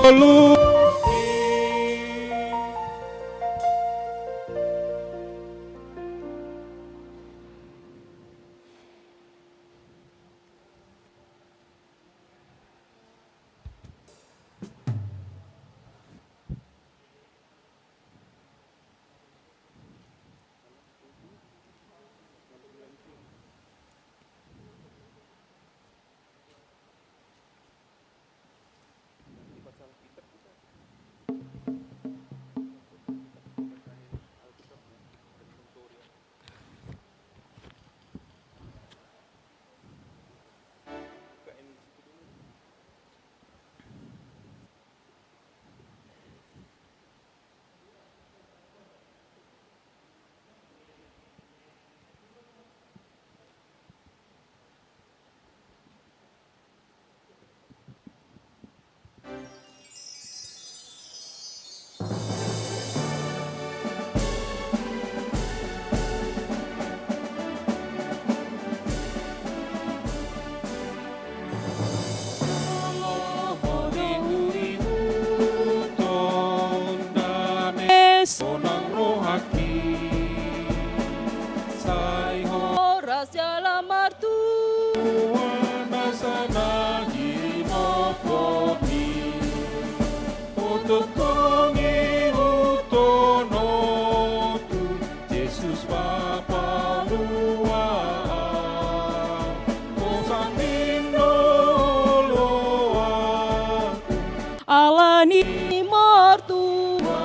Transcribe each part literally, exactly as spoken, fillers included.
Olo. Sonang rohangki, sai ho- horas jala martua. Nuaeng na sana hinopopi, ototongi hutononku, Jesus Bapa nuaeng, hosangin do oloan. Alani martua.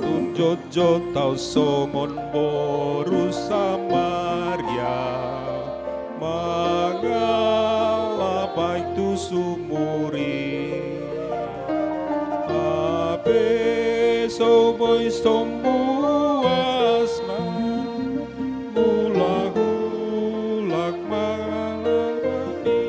Tung jotjot ahu songon boru Samaria, mangalap aek tu sumur i. Hape so boi sombu asna, molo hulak mangalap i.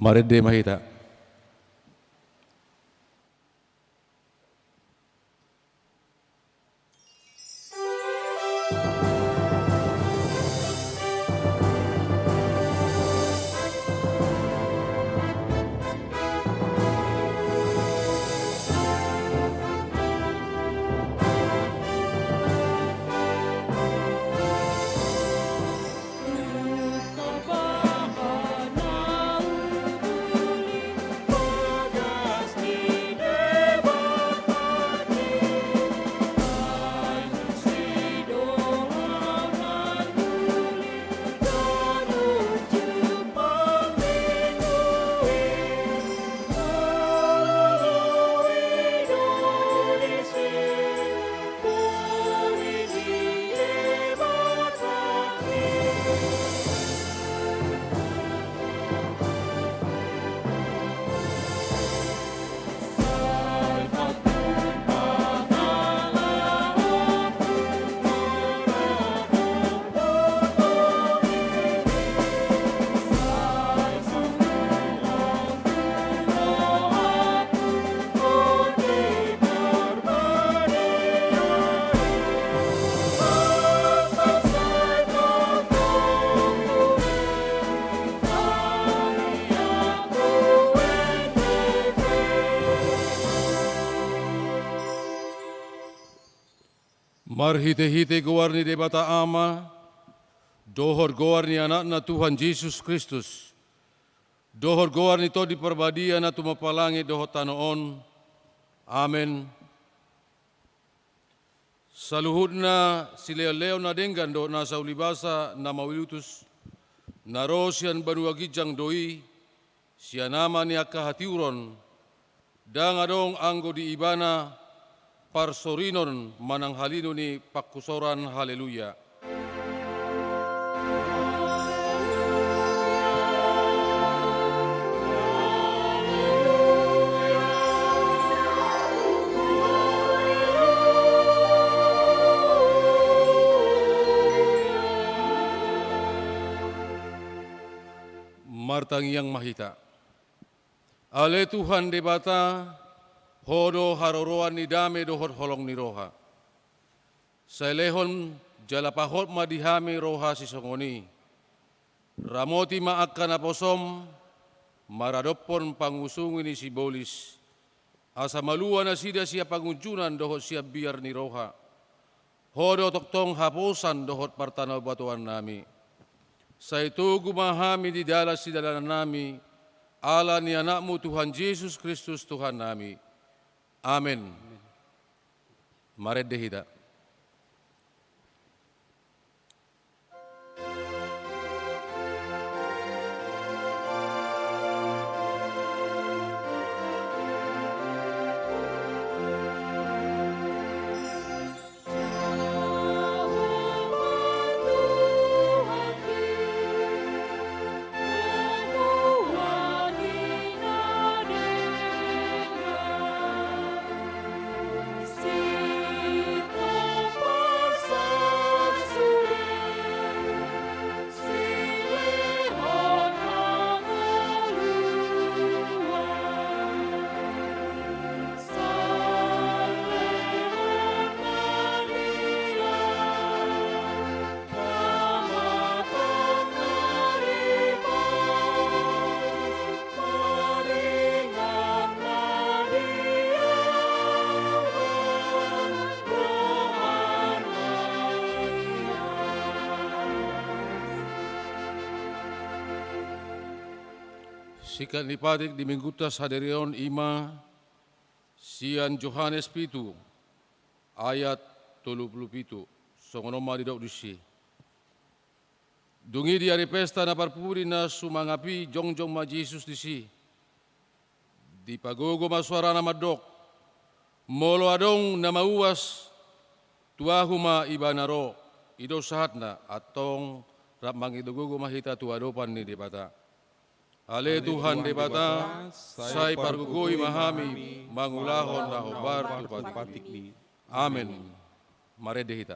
Marende ma hita. Marhitehite goar ni Debata Ama, dohot goar ni Anakna Tuhan Jesus Kristus, dohot goar ni Tondi Parbadia na tumompa langit dohot tano on. Amen. Saluhutna silehonlehon na denggan dohot nasa ulibasa na mauliutus, na ro sian banua ginjang do i, sian Ama ni angka hatiuron, ndang adong anggo di Ibana parsorinon manang halino ni panghusoran. Haleluya. Martangiang ma hita. Ale Tuhan Debata, Ho do haroroan ni dame dohot holong ni roha. Sai lehon jala pahot ma di hami roha sisongon i. Ramoti ma angka naposom maradophon pangusungi ni sibolis, asa malua nasida sian pangunjunan dohot sian biar ni roha. Ho do tongtong haposan dohot partanobatoannami. Sai togu ma hami di dalan sidalanannami, ala ni Anakmu Tuhan Jesus Kristus Tuhannami. Amen. Marende hita. Singkat ni patik di Minggunta sadari on i ma sian Johannes pitu ayat tolu pulu pitu. Songon on ma didok disi. Dung i di ari pesta na parpudi na sumangap i jongjong ma Jesus disi. Dipagogo ma suarana mandok, molo adong na mauas, tu ahu ma ibana ro. I do sahatna. Antong rap mangido gogo ma hita tu adopan ni Debata. Ale Tuhan Debata, sai pargogoi ma hami mangulahon na hombar tu patikmi. Amen. Marende hita.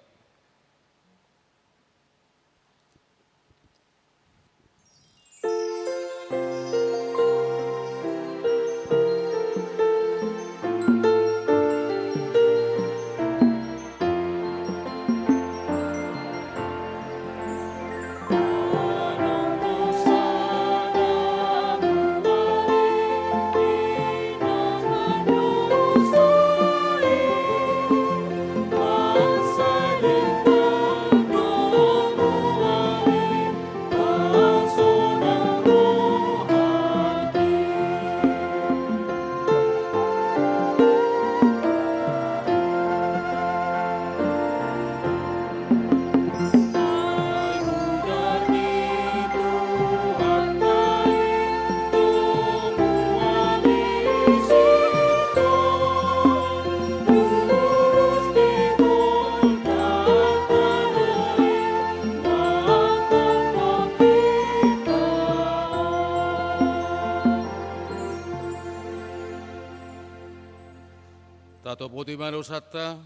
Topoti ma dosanta,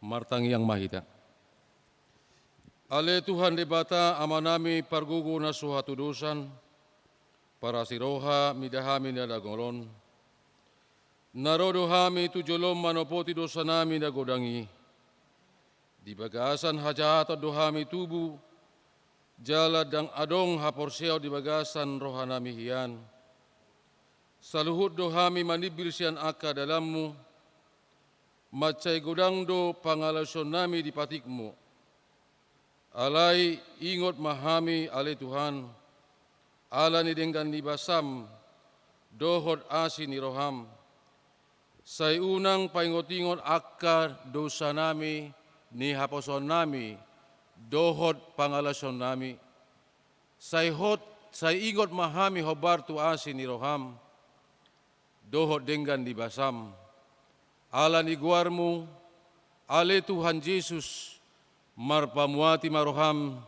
martangiang ma hita. Ale Tuhan Debata, Amanami pargogo na so hatudosan, parasi roha mida hami na dangol on. Na ro do hami tu jolom manopoti dosanami na godang i. Di bagasan hajahaton do hami tubu, jala ndang adong haporseaon di bagasan rohanami hian. Saluhut do hami manimbil sian angka dalanmu, mansai godang do pangalaosionnami di patikmu. Alai ingot ma hami, ale Tuhan, ala ni denggan ni basam dohot asi ni roham. Sai unang paingot-ingot angka dosanami, ni haposoannami, dohot pangalaosionnami. Sai hot, sai ingot ma hami hombar tu asi ni roham, dohot denggan ni basam. Ala ni goarmu, ale Tuhan Jesus, marpamuati ma roham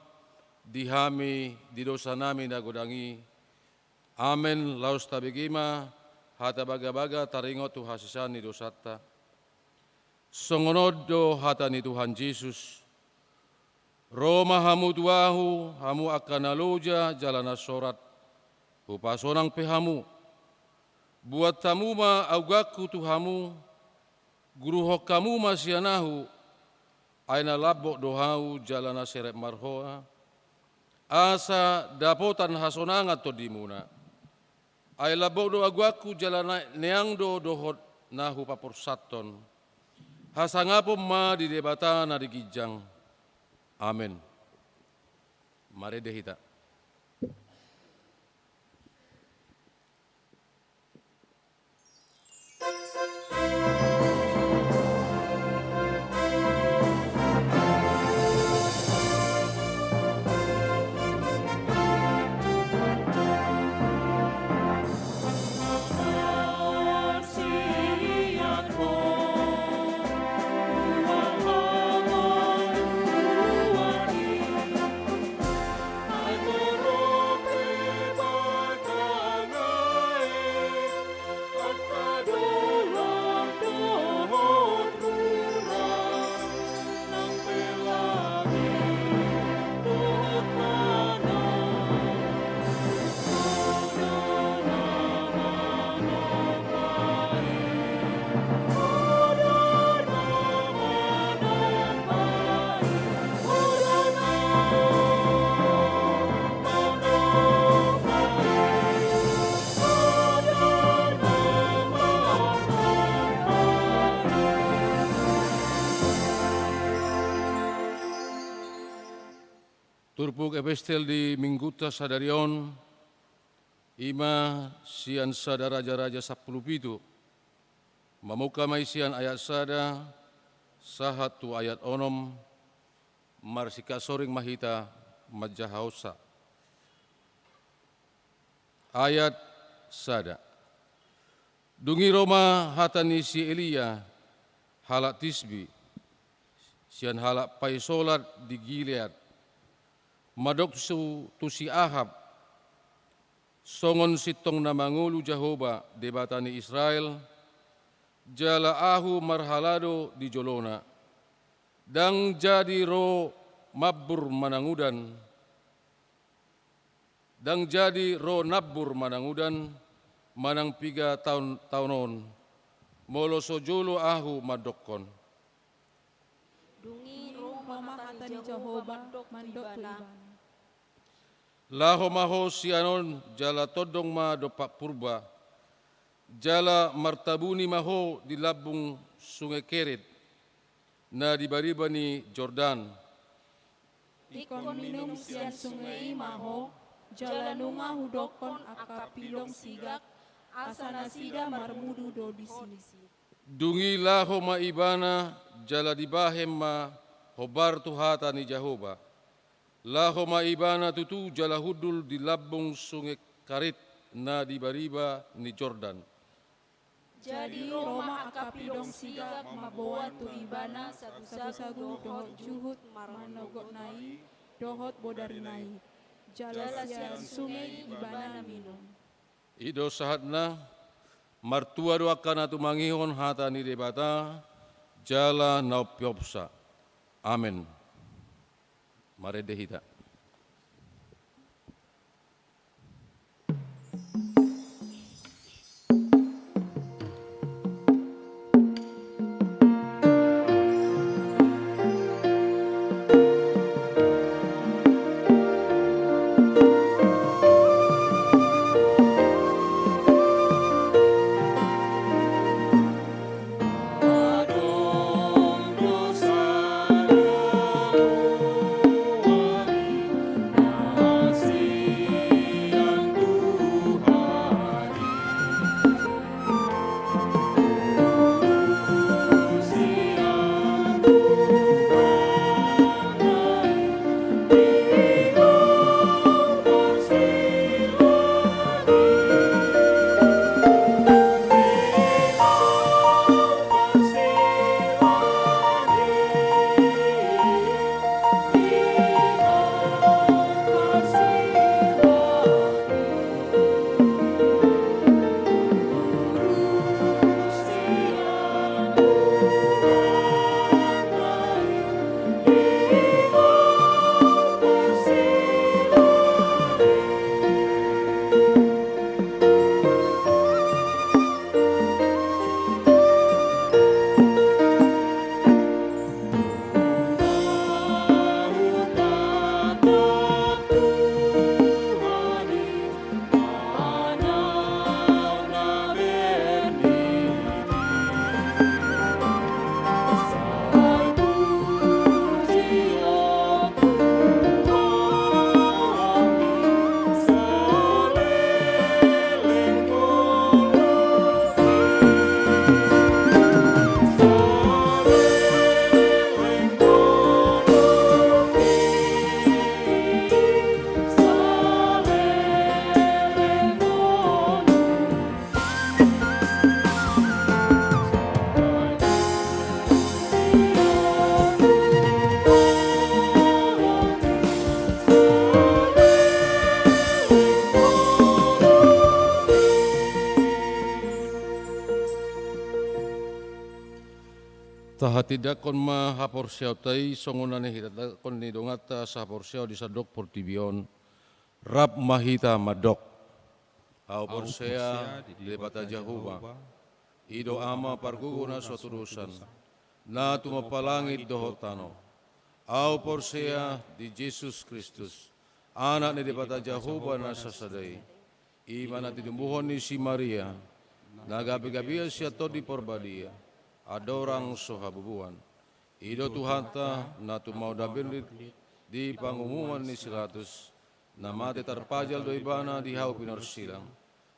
di hami di dosanami na godang i. Amen. Laos tabege ma hata bagabaga taringot tu hasesaan ni dosanta. Songon on do hata ni Tuhan Jesus: Ro ma hamu tu Ahu, hamu angka na loja jala na sorat, hupasonang pe hamu. Buat hamu ma auganku tu hamu, guruhon hamu ma sian Ahu, ai na lambok do Ahu jala na serep marhoa, asa dapotan hasonangan tondimuna. Ai lambok do auganku jala na-, neang do dohot na hupaporsanhon. Hasangapon ma di Debata na di ginjang. Amen. Marende hita. Turpuk epistel di Minggunta sadari on, i ma sian Sada Raja-raja sampulu pitu. Mamungka ma i sian ayat sada sahat tu ayat onom. Marsingkat soring ma hita manjahahonsa. Ayat sada. Dung i ro ma hata ni si Elia, halak Tisbi, sian halak paisolat di Gilead, mandok tu, tu si Ahab: Songon sintong na mangolu Jahowa, Debata ni Israel, jala ahu marhalado di jolona, ndang jadi ro mambur manang udan, ndang jadi ro nambur manang udan, manang piga taon, taon on, molo so jolo ahu mandokkon. Dung i ro ma hata ni Jahowa mandok tu ibana: Laho ma ho sian on, jala tondong ma dompak purba, jala martabuni ma ho di lambung sunge Kerit, na di bariba ni Jordan. Ingkon minum sian sunge i ma ho, jala nunga hudokkon angka pilong sigak, asa nasida marmudu do disi. Dung i laho ma ibana, jala dibahen ma hombar tu hata ni Jahowa. Laho ma ibana tutu jala hundul di lambung sunge Kerit na di bariba ni Jordan. Jadi ro ma angka pilong sigak mamboan tu ibana sagusagu dohot juhut manogotna i dohot bodarna i, jala sian sunge i ibana minum. I do sahatna. Martua do angka na tumangihon hata ni Debata, jala na umpeopsa. Amen. Marende hita. Tahatindangkon ma haporseaonta i, songon na nihatindangkon ni donganta sahaporseaon di sandok portibi on, rap ma hita mandok. Ahu porsea di Debata Jahowa, i do Ama pargogo na so hatudosan, na tumompa langit dohot tano. Ahu porsea di Jesus Kristus, Anak ni Debata Jahowa na sasada i, i ma na tinumbuhon ni si Maria, na gabe gabean sian Tondi Parbadia, andorang so habubuhan. I do Tuhanta, na tumau na bendit di pangumuman ni si Pilatus, na mate tarpajal do ibana di hau pinarsilang,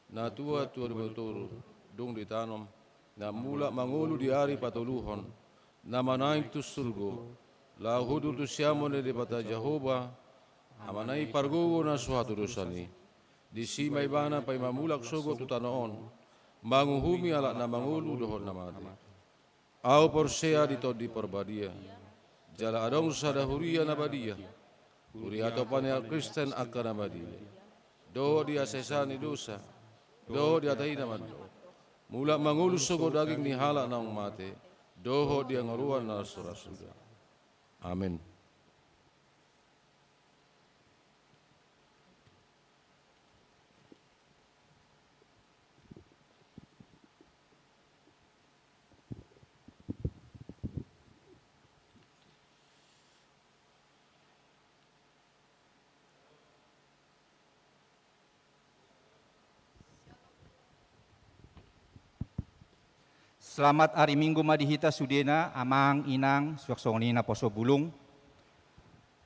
na tua, tua dua toru, dung ditanom, na mulak mangolu di ari patoluhon, na manaek tu surgo, laho hundul tu siamun ni Debata Jahowa, Amana i pargogo na so hatudosan i. Disi ma ibana paima mulak sogot tu tano on, manguhumi halak na mangolu dohot na mate. Ahu porsea di Tondi Parbadia, jala adong sada huria na badia, huria topa ni halak Kristen angka na badia, dohot di hasesaan ni dosa, dohot di hata i na mandok, mulak mangolu sogot daging ni halak naung mate, dohot di hangoluan na so ra suda. Amen. Selamat ari Minggu ma di hita sudena, amang, inang, suang songon i naposo bulung.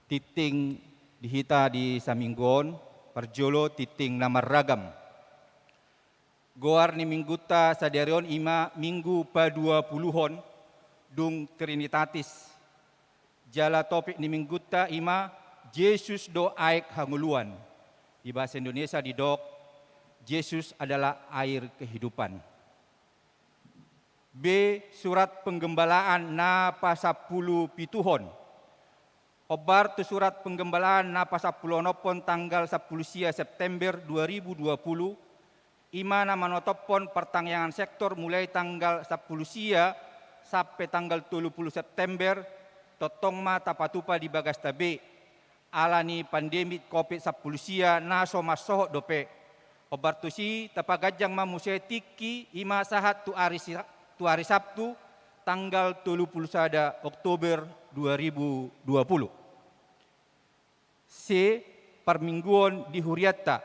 Tingting di hita di saminggu on, parjolo tingting na marragam. Goar ni minggunta sadari on i ma Minggu Paduapuluhon, dung Trinitatis. Jala topik ni minggunta i ma Jesus do aek hangoluan. Di bahasa Indonesia didok, Yesus adalah air kehidupan. B. Surat Penggembalaan na pasampulu pituhon. Hombar tu Surat Penggembalaan na pasampulu onomhon tanggal sampulu sia September dua ribu dua puluh, I ma na manotophon partangiangan sektor mulai tanggal sampulu sia sampe tanggal tolu pulu September, tongtong ma tapatupa di bagasta be, ala ni pandemi Covid sampulu sia na so mansohot dope. Hombar tusi, tapaganjang ma muse tingki, i ma sahat tu ari si-, tu ari Sabtu, tanggal tolu pulu sada Oktober dua ribu dua pulu. C. Parmingguon di hurianta.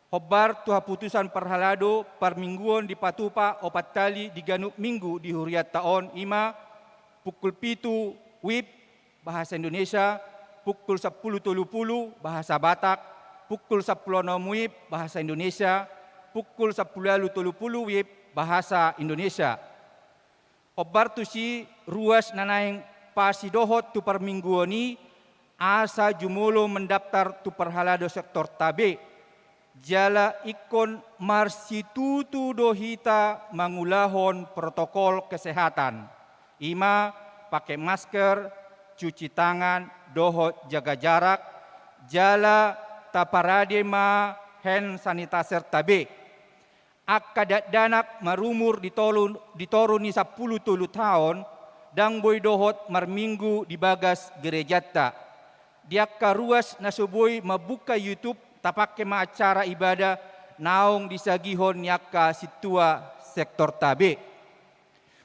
Hombar tu haputusan parhalado, parmingguon dipatupa opat hali di ganup minggu di hurianta on, i ma pukul pitu wib, bahasa Indonesia, pukul sampulu tolu pulu, bahasa Batak, pukul sampulu onom wib, bahasa Indonesia, pukul sampulu ualu tolu pulu wib, bahasa Indonesia. Hombar tusi, ruas na naeng pasidohot tu parmingguon i, asa jumolo mandaptar tu parhalado sektorta be. Jala ingkon marsitutu do hita mangulahon protokol kesehatan. I ma pake masker, cuci tangan, dohot jaga jarak, jala taparade ma hand sanitizer-ta be. Angka dakdanak marumur di toru, di toru ni sampulu tolu taon, ndang boi dohot marminggu di bagas gerejanta. Di angka ruas na so boi mambuka YouTube, tapangke ma acara ibadah naung disagihon ni angka sintua sektorta be.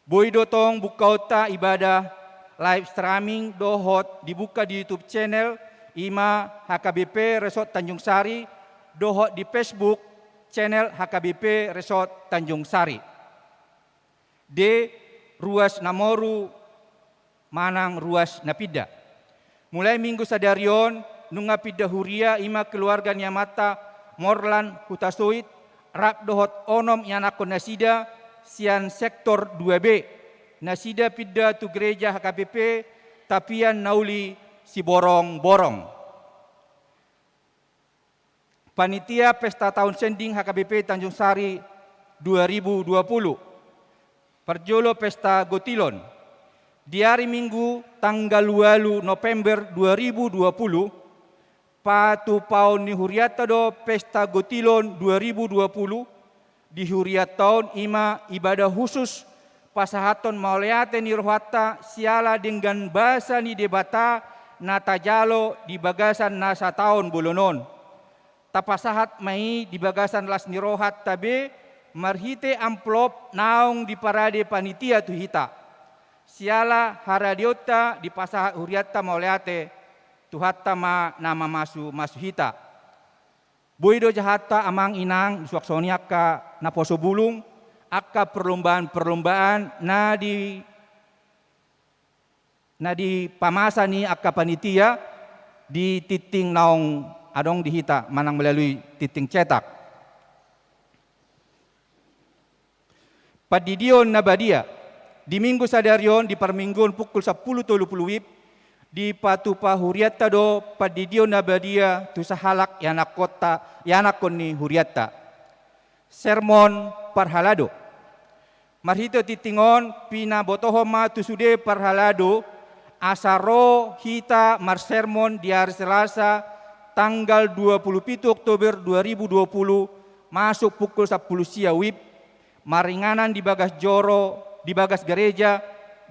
Boi do tong bukaonta ibadah live streaming dohot dibuka di YouTube channel, i ma H K B P Resort Tanjung Sari, dohot di Facebook channel H K B P Resort Tanjung Sari. D. Ruas na moru manang ruas na pinda. Mulai minggu sadari on, nunga pinda huria, i ma keluarga ni amanta Morlan Hutasoit, rap dohot onom ianakhon nasida sian sektor dua B. Nasida pinda tu gereja H K B P Tapian na uli Siborongborong. Panitia Pesta Taon Sending H K B P Tanjung Sari dua ribu dua puluh. Parjolo Pesta Gotilon. Di ari Minggu tanggal ualu November dua ribu dua puluh, patupaon ni hurianta do Pesta Gotilon dua ribu dua puluh, di hurianta on, i ma ibadah khusus pasahathon mauliate ni rohanta siala denggan basa ni Debata na tajalo di bagasan na sataon bolon on. Tapasahat ma i di bagasan las ni rohanta be marhite amplop naung diparade panitia tu hita. Siala haradeonta dipasahat hurianta mauliate, Tuhanta ma na mamasumasu hita. Boi do jahanta amang inang, suang songon i angka naposo bulung, angka perlombaan-perlombaan na di, na dipamasa ni angka panitia di tingting naung adong di hita manang melalui tingting cetak. Pandidion na badia. Di Minggu sadari on, di parmingguon pukul sampulu tolu pulu wib, dipatupa hurianta do pandidion na badia tu sahalak ianakhonta, ianakhon ni hurianta. Sermon parhalado. Marhite tingting on, pinabotohon ma tu sude parhalado, asa ro hita marsermon di ari Selasa, tanggal dua pulu pitu Oktober dua ribu dua pulu, masuk pukul sampulu sia wib, maringanan di bagas joro, di bagas gereja,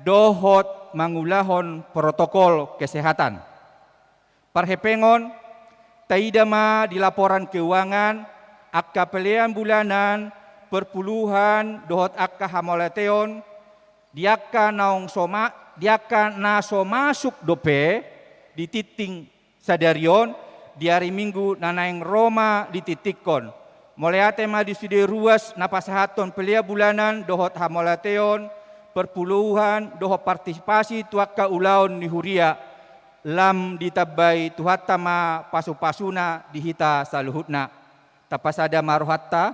dohot mangulahon protokol kesehatan. Parhepengon, taida ma di laporan keuangan, angka pelean bulanan, perpuluhan, dohot angka hamauliateon, di angka naung so ma-, di angka na so masuk dope, di tingting sadari on, di ari Minggu na naeng ro ma ditingtinghon. Mauliate ma di sude ruas na pasahathon pelean bulanan dohot hamauliateon, perpuluhan dohot partisipasi tu angka ulaon ni huria. Lam ditambai Tuhanta ma pasupasuna di hita saluhutna. Tapasada ma rohanta,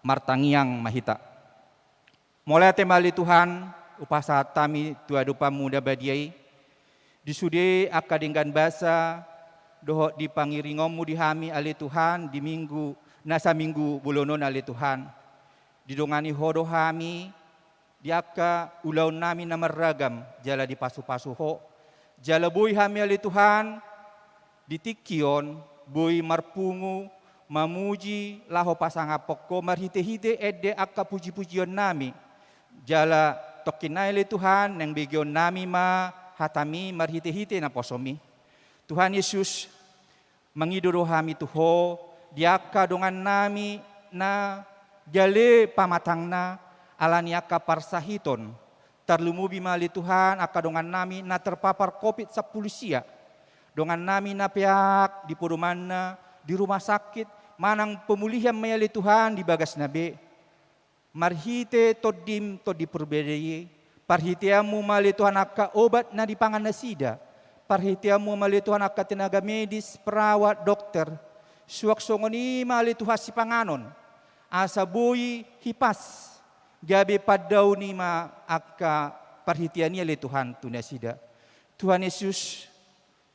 martangiang ma hita. Mauliate ma ale Tuhan, hupasahat hami tu adopanMu na badia i, di sude angka denggan basa, dohot di pangiringonMu di hami ale Tuhan, di minggu, na saminggu bolon on ale Tuhan. Didongani Ho do hami, di angka ulaonnami na marragam, jala dipasupasu Ho. Jala boi hami ale Tuhan, di tingki on, boi marpungu, mamuji laho pasangaphon Ho marhite-hite ende angka puji-pujionnami. Jala tongkin nai ale Tuhan, naeng begeonnami ma hataMi marhite-hite naposoMi. Tuhan Yesus, mangido do hami tu Ho, di angka dongannami na gale pamatangna, ala ni angka parsahiton. Tarlumobi ma ale Tuhan, angka dongannami na terpapar covid sampulu sia. Dongannami na peak di podomanna, di rumah sakit, manang pemulihan ma i ale Tuhan di bagasna be. Marhite TondiM, Tondi Porbadia i, parhiteanMu ma ale Tuhan angka obat na dipangan nasida, parhiteanMu ma ale Tuhan angka tenaga medis, perawat, dokter, suang songon i ma ale Tuhan sipanganon, asa boi hipas, gabe pandaon i ma angka parhitean i ale Tuhan tu nasida. Tuhan Yesus,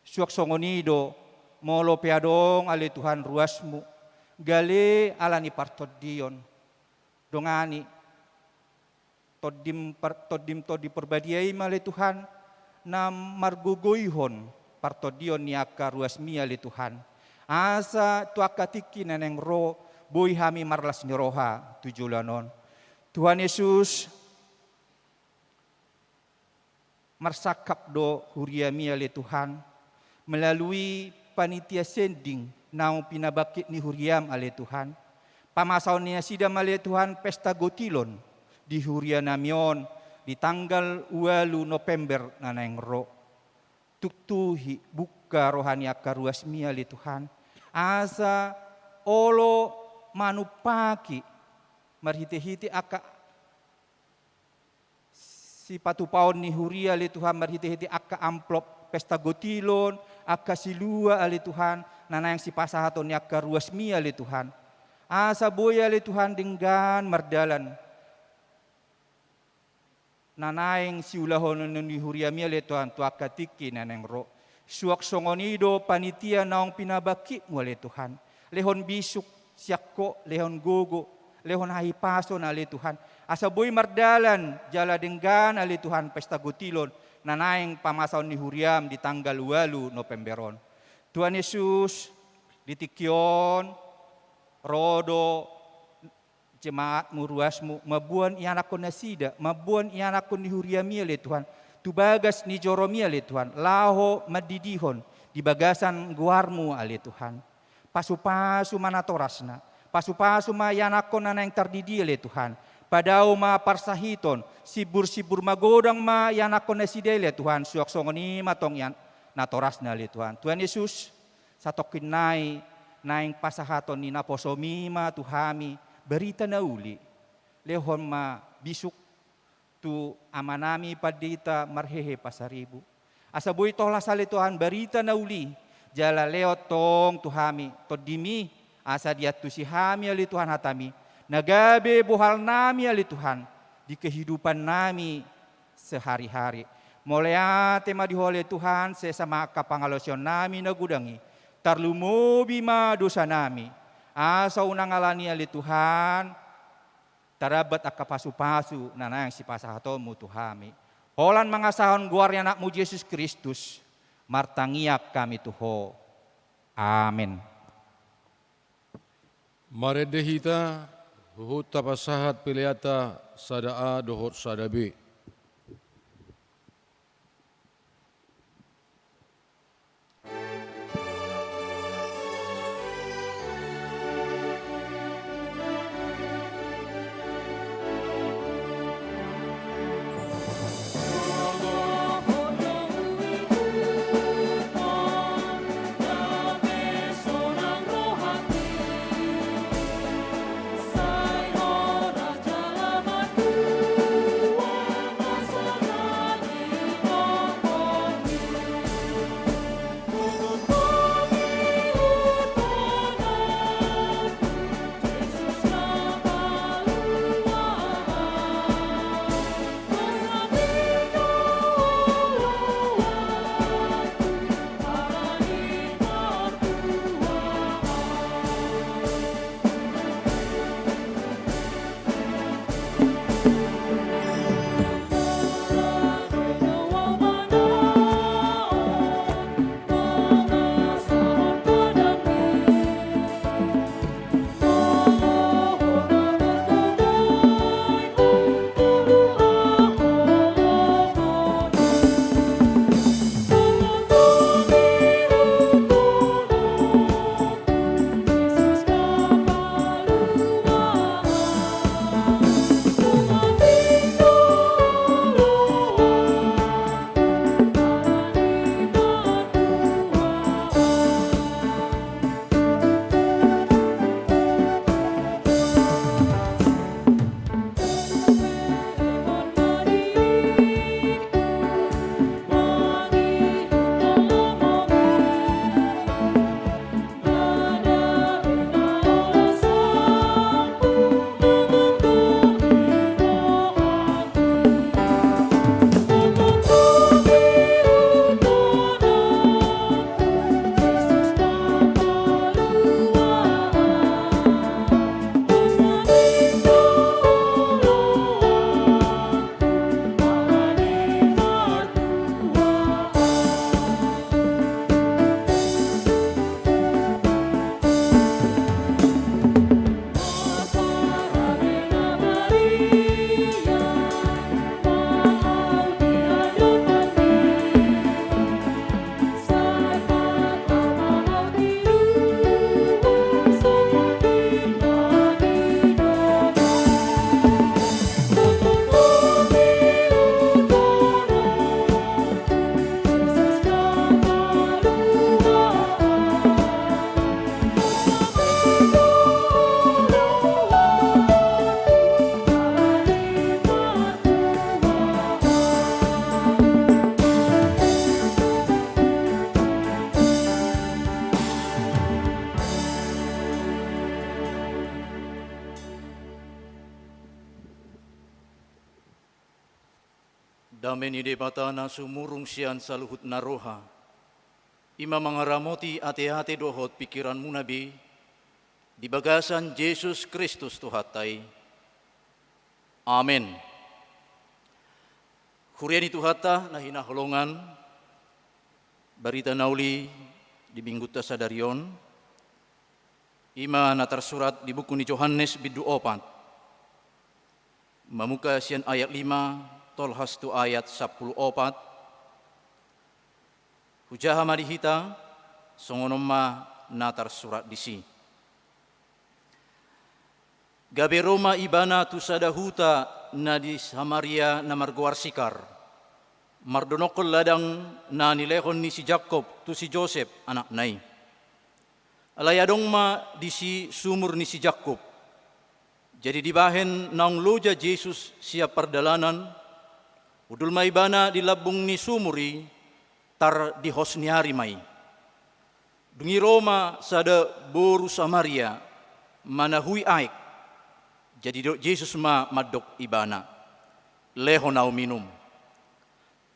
suang songon i do, molo pe adong ale Tuhan ruasMu, gale ala ni partondion, dongani, TondiM par-, TondiM Tondi Porbadia i ma ale Tuhan, na margogoihon partondion ni angka ruasMi ale Tuhan. Asa tu angka tingki na naeng ro, boi hami marlas ni roha tu joloan on. Tuhan Yesus, marsangkap do huriaMi ale Tuhan, melalui panitia sending naung pinabangkit ni huriaM ale Tuhan. Pamasaon ni nasida ma ale Tuhan pesta gotilon di hurianami on di tanggal ualu November na naeng ro. Tuktuhi, bungka roha ni angka ruasMi ale Tuhan, asa olo manumpaki marhite-hite angka sipatupaon ni huria ale Tuhan, marhite-hite angka amplop pesta gotilon, angka silua ale Tuhan, na naeng sipasahaton ni angka ruasMi ale Tuhan. Asa boi ale Tuhan denggan mardalan na naeng siulahonon ni huriaMi ale Tuhan tu angka tingki na naeng ro. Suang songon i do panitia naung pinabangkitMu ale Tuhan. Lehon bisuk sian Ho, lehon gogo, lehon hahipason ale Tuhan. Asa boi mardalan jala denggan ale Tuhan pesta gotilon na naeng pamasaon ni huriaM di tanggal ualu November on. Tuhan Yesus, di tingki on, ro do jemaatMu, ruasMu, mamboan ianakhon nasida, mamboan ianakhon ni huriaMi ale Tuhan, tu bagas ni joroMi ale Tuhan, laho mandidihon di bagasan goarMu ale Tuhan. Pasu-pasu ma natorasna, pasu-pasu ma ianakhon na naeng tardidi ale Tuhan. Padao ma parsahiton, simbur-simbur magodang ma ianakhon nasida ale Tuhan, suang songon i ma tong ian-, natorasna ale Tuhan. Tuhan Yesus, satongkin nai naeng pasahaton ni naposoMi ma tu hami barita na uli. Lehon ma bisuk tu amanami Pandita marhehe Pasaribu. Asa boi tolhas ale Tuhan barita na uli, jala lehon tong tu hami TondiMi, asa diantusi hami ale Tuhan hataMi, na gabe bohalnami ale Tuhan di kehidupannami sehari-hari. Mauliate ma di Ho ale Tuhan, sesa ma angka pangalaosionnami na godang i. Tarlumobi ma dosanami. Asa unang ala ni i ale Tuhan, tarambat angka pasu-pasu na naeng sipasahatonMu tu hami. Holan mangasahon goar ni AnakMu Jesus Kristus, martangiang hami tu Ho. Amen. Marende hita, huhut tapasahat peleanta sada A dohot sada B. Dame ni Debata na sumurung sian saluhut na roha, i ma mangaramoti ateate dohot pingkiranmuna be, di bagasan Jesus Kristus Tuhanta i. Amen. Huria ni Tuhanta na hinaholongan, barita na uli di minggunta sadari on, i ma na tarsurat di buku ni Johannes bindu opat, mamungka sian ayat lima tolhas tu ayat sampulu opat. Hujaha ma di hita, songon on ma na tarsurat disi. Gabe ro ma Ibana tu sada huta na di Samaria na margoar Sikar, mardonokkon ladang na nilehon ni si Jakkob tu si Josep anakna i. Alai adong ma disi sumur ni si Jakkob. Jadi dibahen naung loja Jesus sian pardalanan, hundul ma Ibana di lambung ni sumur i, tar di hos ni ari ma i. Dung i ro ma sada boru Samaria manahui aek. Jadi didok Jesus ma mandok ibana, "Lehon ahu minum."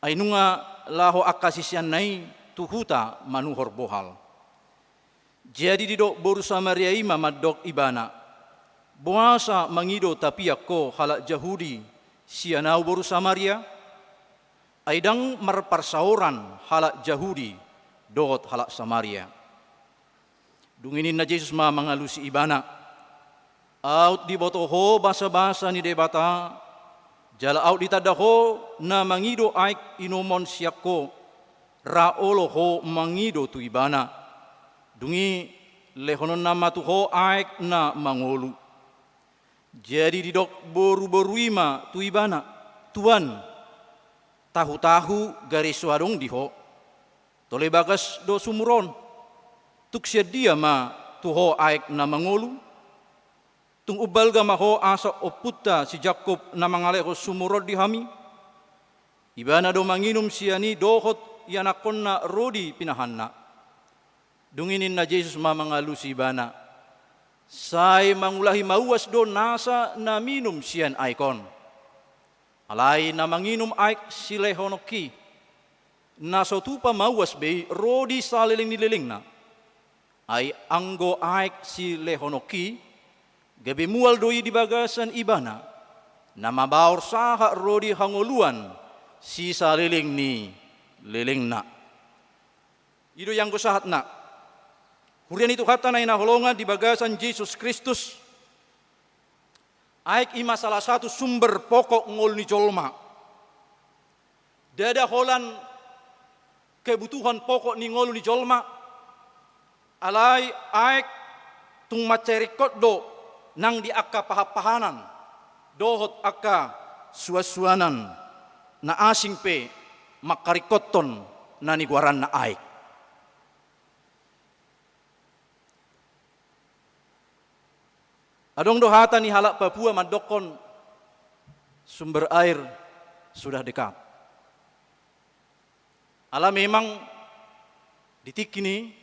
Ai nunga laho angka siseanna i tu huta manuhor bohal. Jadi didok boru Samaria i ma mandok ibana, "Boasa mangido tapiak ho halak Jahudi sian ahu boru Samaria? Ai ndang marparsaoran halak Jahudi dohot halak Samaria." Dung i ninna Jesus ma mangalusi ibana, "Aut diboto ho basabasa ni Debata, jala aut ditanda ho na mangido aek inumon sian ho, ra olo ho mangido tu ibana. Dung i lehononna ma tu ho aek na mangolu." Jadi didok boruboru i ma tu ibana, "Tuan, tahutahu gare so adong di ho. Tole bagas do sumur on. Tung sian dia ma tu ho aek na mangolu? Tung umbalga ma ho asa ompunta si Jakkob na mangalehon sumur on di hami? Ibana do manginum sian i dohot ianakkonna ro di pinahanna." Dung i ninna Jesus ma mangalusi ibana, "Sai mangulahi mauas do nasa na minum sian aek on. Alai na manginum aek silehononki, na so tupa mauas be i ro di saleleng ni lelengna. Ai anggo aek silehononki, gabe mual do i di bagasan ibana, na mabaor sahat ro di hangoluan sisaleleng ni lelengna." I do i anggo sahatna. Huria ni Tuhanta na hinaholongan di bagasan Jesus Kristus, aek i ma salah satu sumber pokok ngolu ni jolma. Ndada holan kebutuhan pokok ni ngolu ni jolma, alai aek tung mansai ringkot do nang di angka pahanpahanan dohot angka suansuanan na asing pe mangkaringkothon na nigoaranna aek. Adong do hata ni halak Papua mandokkon, "Sumber air sudah dekat." Ala memang di tingki ni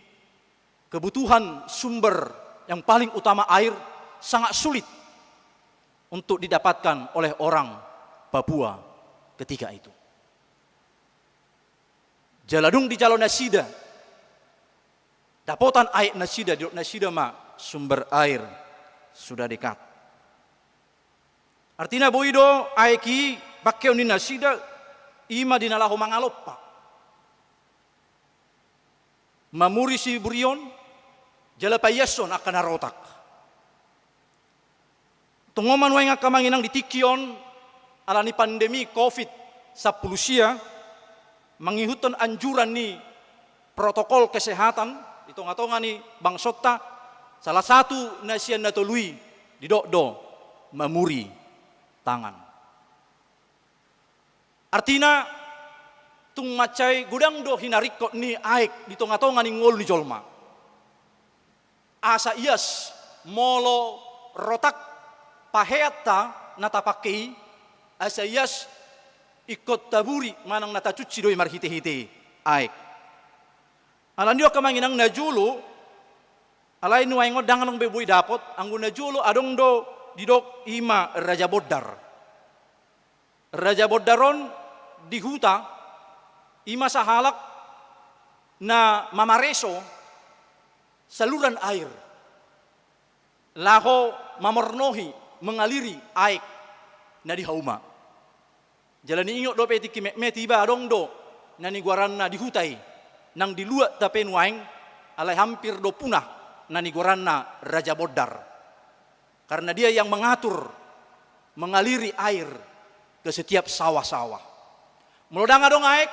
kebutuhan sumber yang paling utama air sangat sulit untuk didapatkan oleh orang Papua ketika itu. Jala dung dijalo nasida dapotan aek nasida, didok nasida ma, "Sumber air sudah dekat." Artina boi do aek i pangkeon ni nasida, i ma di na laho mangalompa, mamuri siburion, jala paiashon angka na rotak. Tung on ma nuaeng angka amang inang di tingki on, ala ni pandemi covid sampulu sia, mangihuthon anjuran ni protokol kesehatan di tongatonga ni bangsonta, salah satu na sian na tolu i didok do mamuri tangan. Artina, tung mansai godang do hinaringkot ni aek di tongatonga ni ngolu ni jolma. Asa ias molo rotak paheanta na tapangke i, asa ias ingkon taburi manang na tacunci do i marhitehite aek. Alani do angka amang inang, najolo, alai nuaeng on ndang adong be boi dapot, anggo najolo adong do didok i ma Raja Bondar. Raja Bondar on di huta, i ma sahalak na mamareso saluran air, laho mamornohi, mengaliri aek na di hauma. Jala niingot dope tingki metmet iba adong do na nigoaranna di huta i, nang di luat tape nuaeng, alai hampir do punah, na nigoaranna Raja Bondar. Karena dia yang mengatur, mengaliri air ke setiap sawah-sawah. Molo ndang adong aek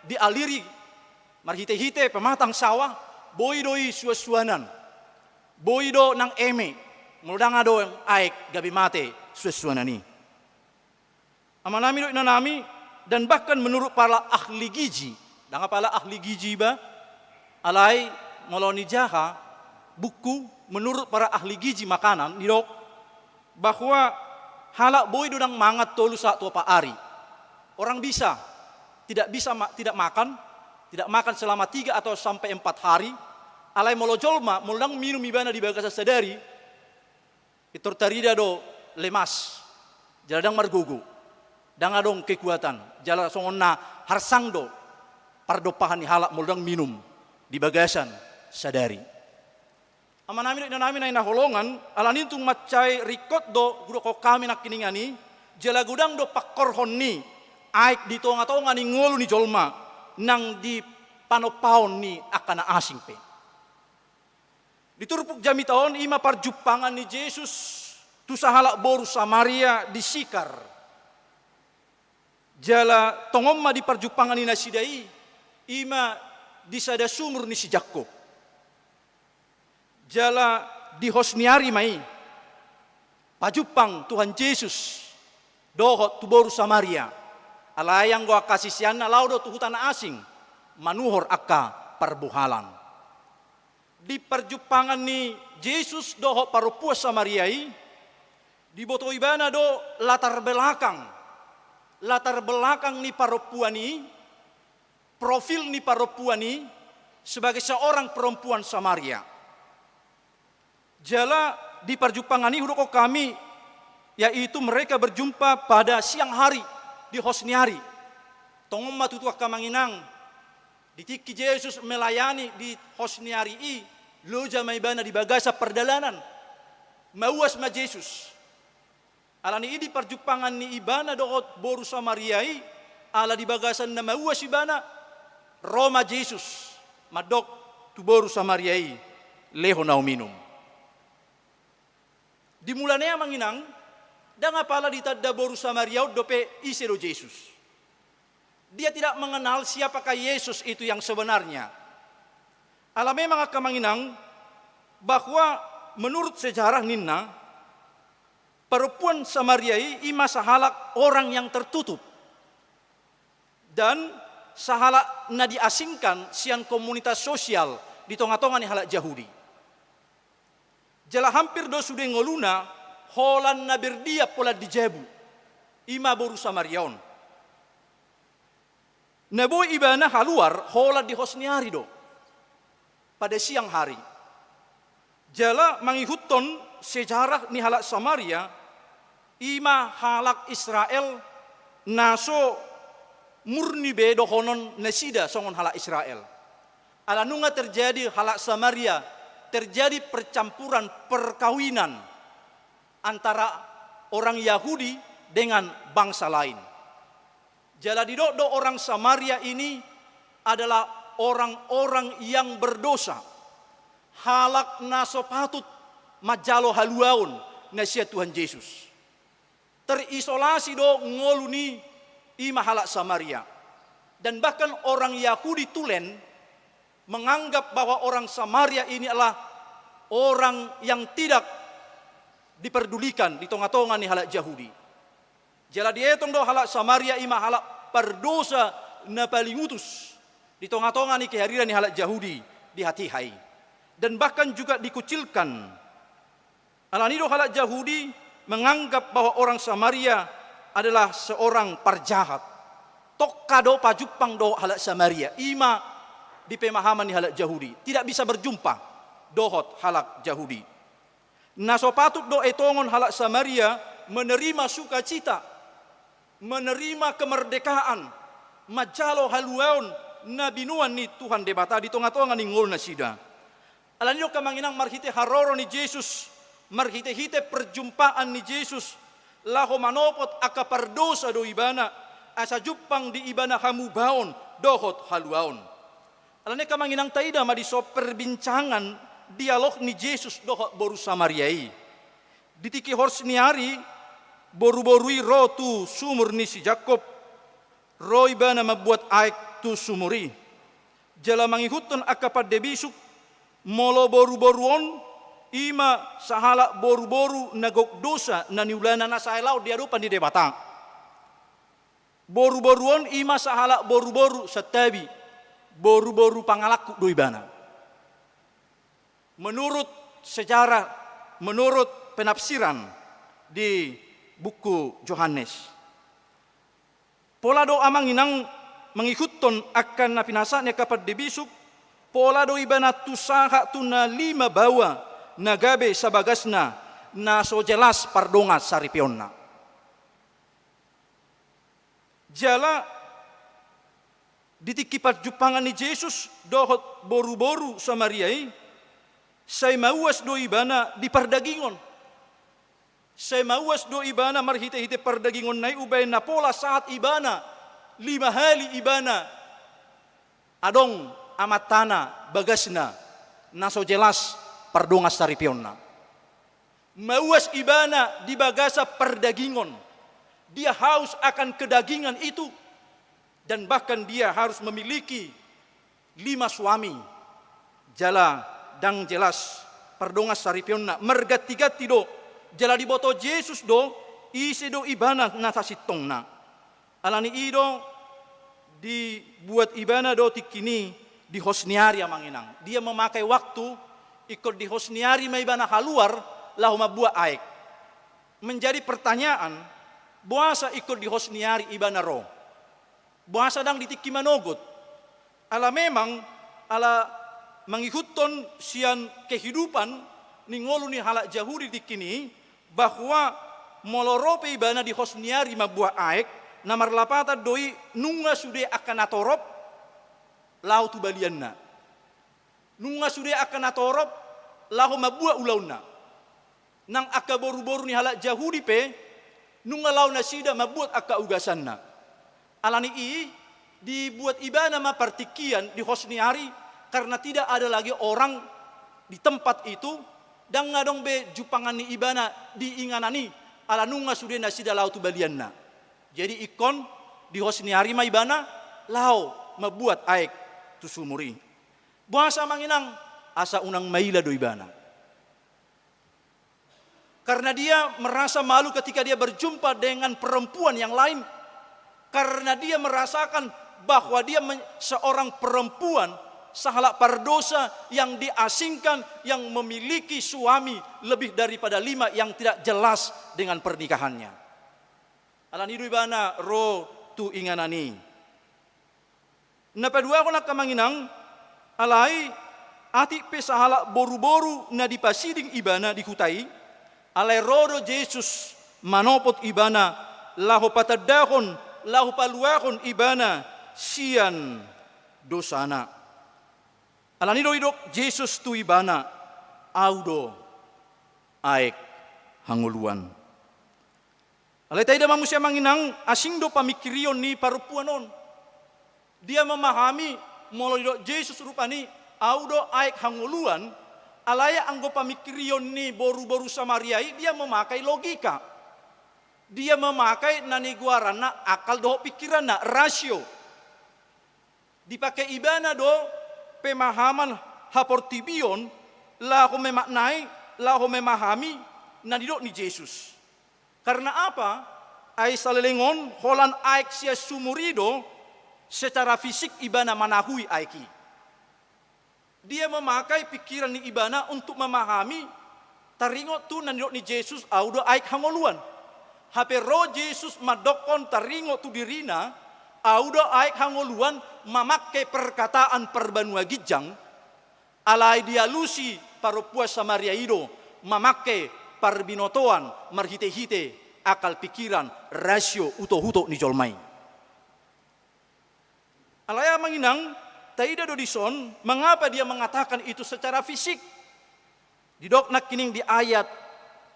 dialiri marhite-hite pematang sawah, boi do i suan-suanan. Boi do nang eme, molo ndang adong aek gabe mate suan-suanan i. Amanami dohot inanami, dan bahkan menurut para ahli gizi, ndang apala ahli gizi iba, alai molo nijaha buku, menurut para ahli gizi makanan, didok bahwa halak boi do ndang mangan tolu sahat tu opat ari. Orang bisa tidak bisa ma-, tidak makan, tidak makan selama tiga atau sampai empat hari, alai molo jolma, molo ndang minum ibana di bagasan sadari, pintor tarida do lemas, jala ndang margogo, ndang adong kekuatan, jala songon na harsang do pardompahan ni halak molo ndang minum di bagasan sadari. Amanami dohot inanami na hinaholongan, alani i tung mansai ringkot do hudokhon hami nangkiningan i, jala godang do pangkorhon ni aek di tonga-tonga ni ngolu ni jolma, nang di panompaon ni angka na asing pe. Di turpuk jamita on, i ma parjumpangan ni Jesus tu sahalak boru Samaria di Sikar. Jala tongon ma di parjumpangan ni nasida i, i ma di sada sumur ni si Jakkob. Jala di hos ni ari ma i, pajumpang Tuhan Jesus dohot tu boru Samaria. Alai anggo angka siseanna laho do tu huta na asing, manuhor angka parbohalan. Di parjumpangan ni Jesus dohot parompuan Samaria i, diboto ibana do latar belakang, latar belakang ni parompuan i, profil ni parompuan i sebagai seorang perempuan Samaria. Jala di parjumpangan i hudokhon hami, yaitu mereka berjumpa pada siang hari, di hos ni ari. Tongon ma tutu angka amang inang, di tingki Jesus melayani di hos ni ari i, loja ma ibana di bagasan pardalanan. Mauas ma Jesus. Alani i di parjumpangan ni ibana dohot boru Samaria i, ala di bagasan na mauas ibana, ro ma Jesus, mandok tu boru Samaria i, lehon ahu minum. Di mula ni i amang inang, ndang apala ditanda boru Samaria on dope ise do Jesus. Dia tidak mengenal siapakah Yesus itu yang sebenarnya. Ala memang angka amang inang, bahwa menurut sejarah ninna, parompuan Samaria i, i ma sahalak orang yang tertutup dan sahalak na diasingkan sian komunitas sosial di tonga-tonga ni halak Jahudi. Jala hampir do sude ngoluna holan na berdiam holan di jabu, i ma boru Samaria on. Na boi ibana haluar holan di hos ni ari do, pada siang hari. Jala mangihuthon sejarah ni halak Samaria, i ma halak Israel na so murni be dohonon nasida songon halak Israel. Ala nunga terjadi halak Samaria, terjadi percampuran, perkawinan antara orang Yahudi dengan bangsa lain. Jala didok do orang Samaria ini adalah orang-orang yang berdosa, halak na so patut manjalo haluaon na sian Tuhan Jesus. Terisolasi do ngolu ni i ma halak Samaria. Dan bahkan orang Yahudi tulen menganggap bahwa orang Samaria ini adalah orang yang tidak diperdulikan di tonga-tonga ni halak Jahudi. Jala dietong do halak Samaria i ma halak pardosa na paling utus di tonga-tonga ni kehadiran ni halak Jahudi di hatiha i. Dan bahkan juga dikucilkan. Alani do halak Jahudi menganggap bahwa orang Samaria adalah seorang parjahat. Tongka do pajumpang dohot halak Samaria, i ma di pemahaman ni halak Jahudi. Tidak bisa berjumpa dohot halak Jahudi. Na so patut do etongon halak Samaria menerima sukacita menerima kemerdekaan, manjalo haluaon na binoan ni Tuhan Debata di tonga-tonga ni ngolunasida. Alani i do angka amang inang, marhite haroro ni Jesus, marhite-hite perjumpaan ni Jesus, laho manopot angka pardosa do ibana, asa jumpang di ibana hamubaon dohot haluaon. Alani i angka amang inang, taida ma dison perbincangan, dialog ni Jesus dohot boru Samaria i. Di tingki hos ni ari, boru-boru i ro tu sumur ni si Jakkob, ro ibana mambuat aek tu sumur i. Jala mangihuthon angka pande bisuk, molo boru-boru on, i ma sahalak boru-boru na gok dosa na niulana na sai laho di adopan ni Debata. Boru-boru on i ma sahalak boru-boru santabi, boru-boru pangalangkup do ibana. Menurut sejarah, menurut penafsiran di buku Johannes. Pola do amang inang mangihuthon angka na pinasahat ni angka pande bisuk, pola do ibana tu sahat tu na lima baoa na gabe sabagasna, na so jelas pardongansaripeonna. Jala di tingki parjumpangan ni Jesus dohot boru-boru Samaria i, sai mauas do ibana di pardagingon. Sai mauas do ibana marhite-hite pardagingonna i, umbahen na pola sahat ibana lima hali ibana adong amantana bagasna, na so jelas pardongansaripeonna. Mauas ibana di bagasan pardagingon. Dia haus akan kedagingan itu, dan bahkan dia harus memiliki lima suami. Jala ndang jelas pardongansaripeonna, marganti-ganti do. Jala diboto Jesus do ise do ibana na sasintongna. Alani i do dibuat ibana do tingki i di hos ni ari, amang inang. Dia memakai waktu, ingkon di hos ni ari ma ibana haluar laho mambuat aek. Menjadi pertanyaan, boasa ingkon di hos ni ari ibana ro? Boasa ndang di tingki manogot? Ala memang, ala mangihuthon sian kehidupan ni ngolu ni halak Jahudi tingki i, bahwa molo ro pe ibana di hos ni ari mambuat aek, na marlapatan do i nunga sude angka natorop laho tu balianna. Nunga sude angka natorop laho mambuat ulaonna. Nang angka boru-boru ni halak Jahudi pe, nunga laho nasida mambuat angka ugasanna. Alani i, dibuat ibana ma partingkian di hos ni ari, karena tidak ada lagi orang di tempat itu, ndang adong be jumpangan ni ibana di inganan i, ala nunga sude nasida laho tu balianna. Jadi ingkon di hos ni ari ma ibana laho mambuat aek tu sumur i. Boasa, amang inang? Asa unang maila do ibana. Karena dia merasa malu ketika dia berjumpa dengan perempuan yang lain. Karena dia merasakan bahwa dia men-, seorang perempuan, sahalak pardosa yang diasingkan, yang memiliki suami lebih daripada lima yang tidak jelas dengan pernikahannya. Alani i do ibana ro tu inganan i. Na paduahon, angka amang inang, alai atik pe sahalak boru-boru na dipasiding ibana di huta i, alai ro do Jesus manopot ibana, laho patandahon, laho paluahon ibana sian dosana. Alani i do didok Jesus tu ibana, "Ahu do aek hangoluan." Alai taida ma muse, amang inang, asing do pamingkirion ni parompuan on. Dia memahami, molo didok Jesus rupani, "Ahu do aek hangoluan," alai anggo pamingkirion ni boru-boru Samaria i, dia memakai logika. Dia memakai na nigoaranna akal dohot pingkiranna, rasio. Dipake ibana do pemahaman haportibion, laho memaknai, laho memahami na nidok ni Jesus. Karena apa? Ai saleleng on, holan aek sian sumur i do, secara fisik ibana manahui aek i. Dia memakai pikiran ni ibana untuk memahami, taringot tu na nidok ni Jesus, "Ahu do aek hangoluan." Hape ro Jesus mandokkon taringot tu dirina, "Ahu do aek hangoluan," mamangke perkataan parbanua ginjang, alai dialusi parompuan Samaria i do mamangke parbinotoan marhite-hite akal pikiran, rasio, utok-utok ni jolma i. Alai amang inang, taida do dison, mengapa dia mengatakan itu secara fisik? Didok nangkining di ayat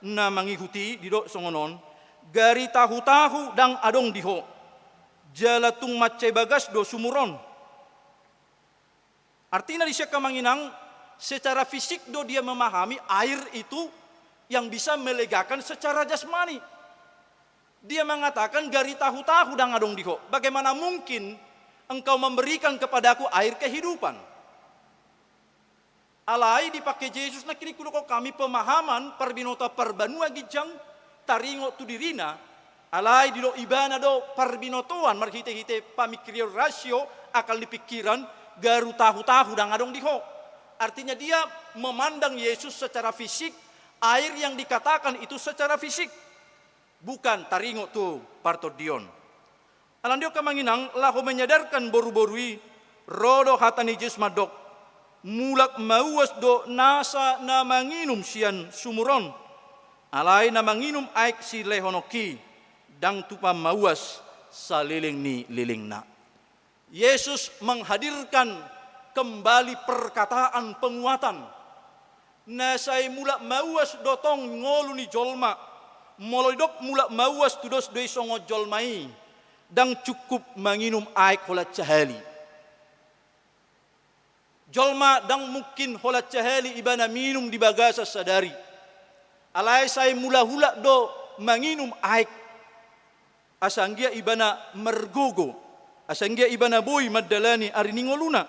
na mangihut i, didok songon on, gari tahu-tahu ndang adong di ho, jala tung mansai bagas do sumur on. Artinya di sian amang inang, secara fisik do dia memahami air itu yang bisa melegakan secara jasmani. Dia mengatakan, gari tahu-tahu ndang adong di ho. Bagaimana mungkin engkau memberikan kepadaku air kehidupan? Alai dipake Jesus nangkining hudok hami pemahaman parbinoto parbanua ginjang taringot tu dirina, alai didok ibana do parbinotoan marhite-hite pamingkirion rasio, akal ni pikiran, gari tahu-tahu ndang adong di ho. Artinya dia memandang Yesus secara fisik, air yang dikatakan itu secara fisik, bukan taringot tu partondion. Alani on amang inang, laho menyadarkan boru-boru i, ro do hata ni Jesus mandok, mulak mauas do nasa na manginum sian sumur on. Alai na manginum aek silehononki, ndang tupa mauas saleleng ni lelengna. Yesus menghadirkan kembali perkataan penguatan. Na sai mulak mauas do tong ngolu ni jolma, molo didok mulak mauas tudos do i songon jolma i ndang cukup manginum aek holan sahali. Jolma ndang mungkin holan sahali ibana minum di bagasan sadari. Alai sai mulak-ulak do manginum aek, asa anggiat ibana margogo, asa anggiat ibana boi mandalani ari ni ngoluna.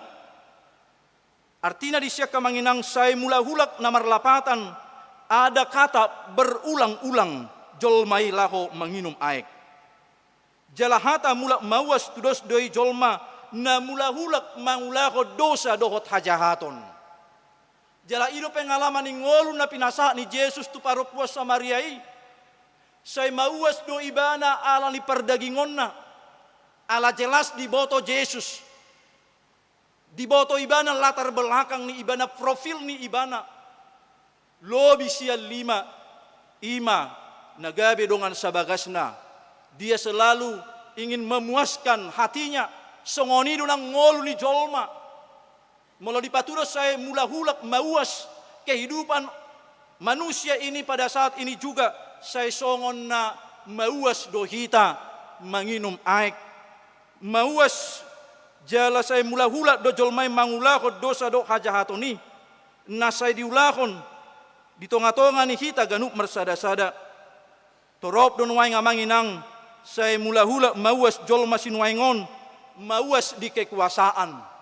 Artina di sian amang inang, sai mulak-ulak na marlapatan, ada kata berulang-ulang jolma i laho manginum aek. Jala hata mulak mauas tudos do i jolma na mulak-ulak mangulahon dosa dohot hajahaton. Jala i do pengalaman ni ngolu na pinasahat ni Jesus tu parompuan Samaria i. Sai mauas do ibana ala ni pardagingonna, ala jelas diboto Jesus. Diboto ibana latar belakang ni ibana, profil ni ibana. Lobi sian lima, i ma na gabe dongan sabagasna. Dia selalu ingin memuaskan hatinya, songon i do nang ngolu ni jolma. Molo dipatudos sai mulak-ulak mauas kehidupan manusia ini pada saat ini juga, sai songon na mauas do hita manginum aek. Mauas jala sai mulak-ulak do jolma i mangulahon dosa dohot hajahaton i, na sai diulahon di tonga-tonga ni hita ganup marsada-sada. Torop do nuaeng amang inang, sai mulak-ulak mauas jolma sinuaeng on, mauas di kekuasaan.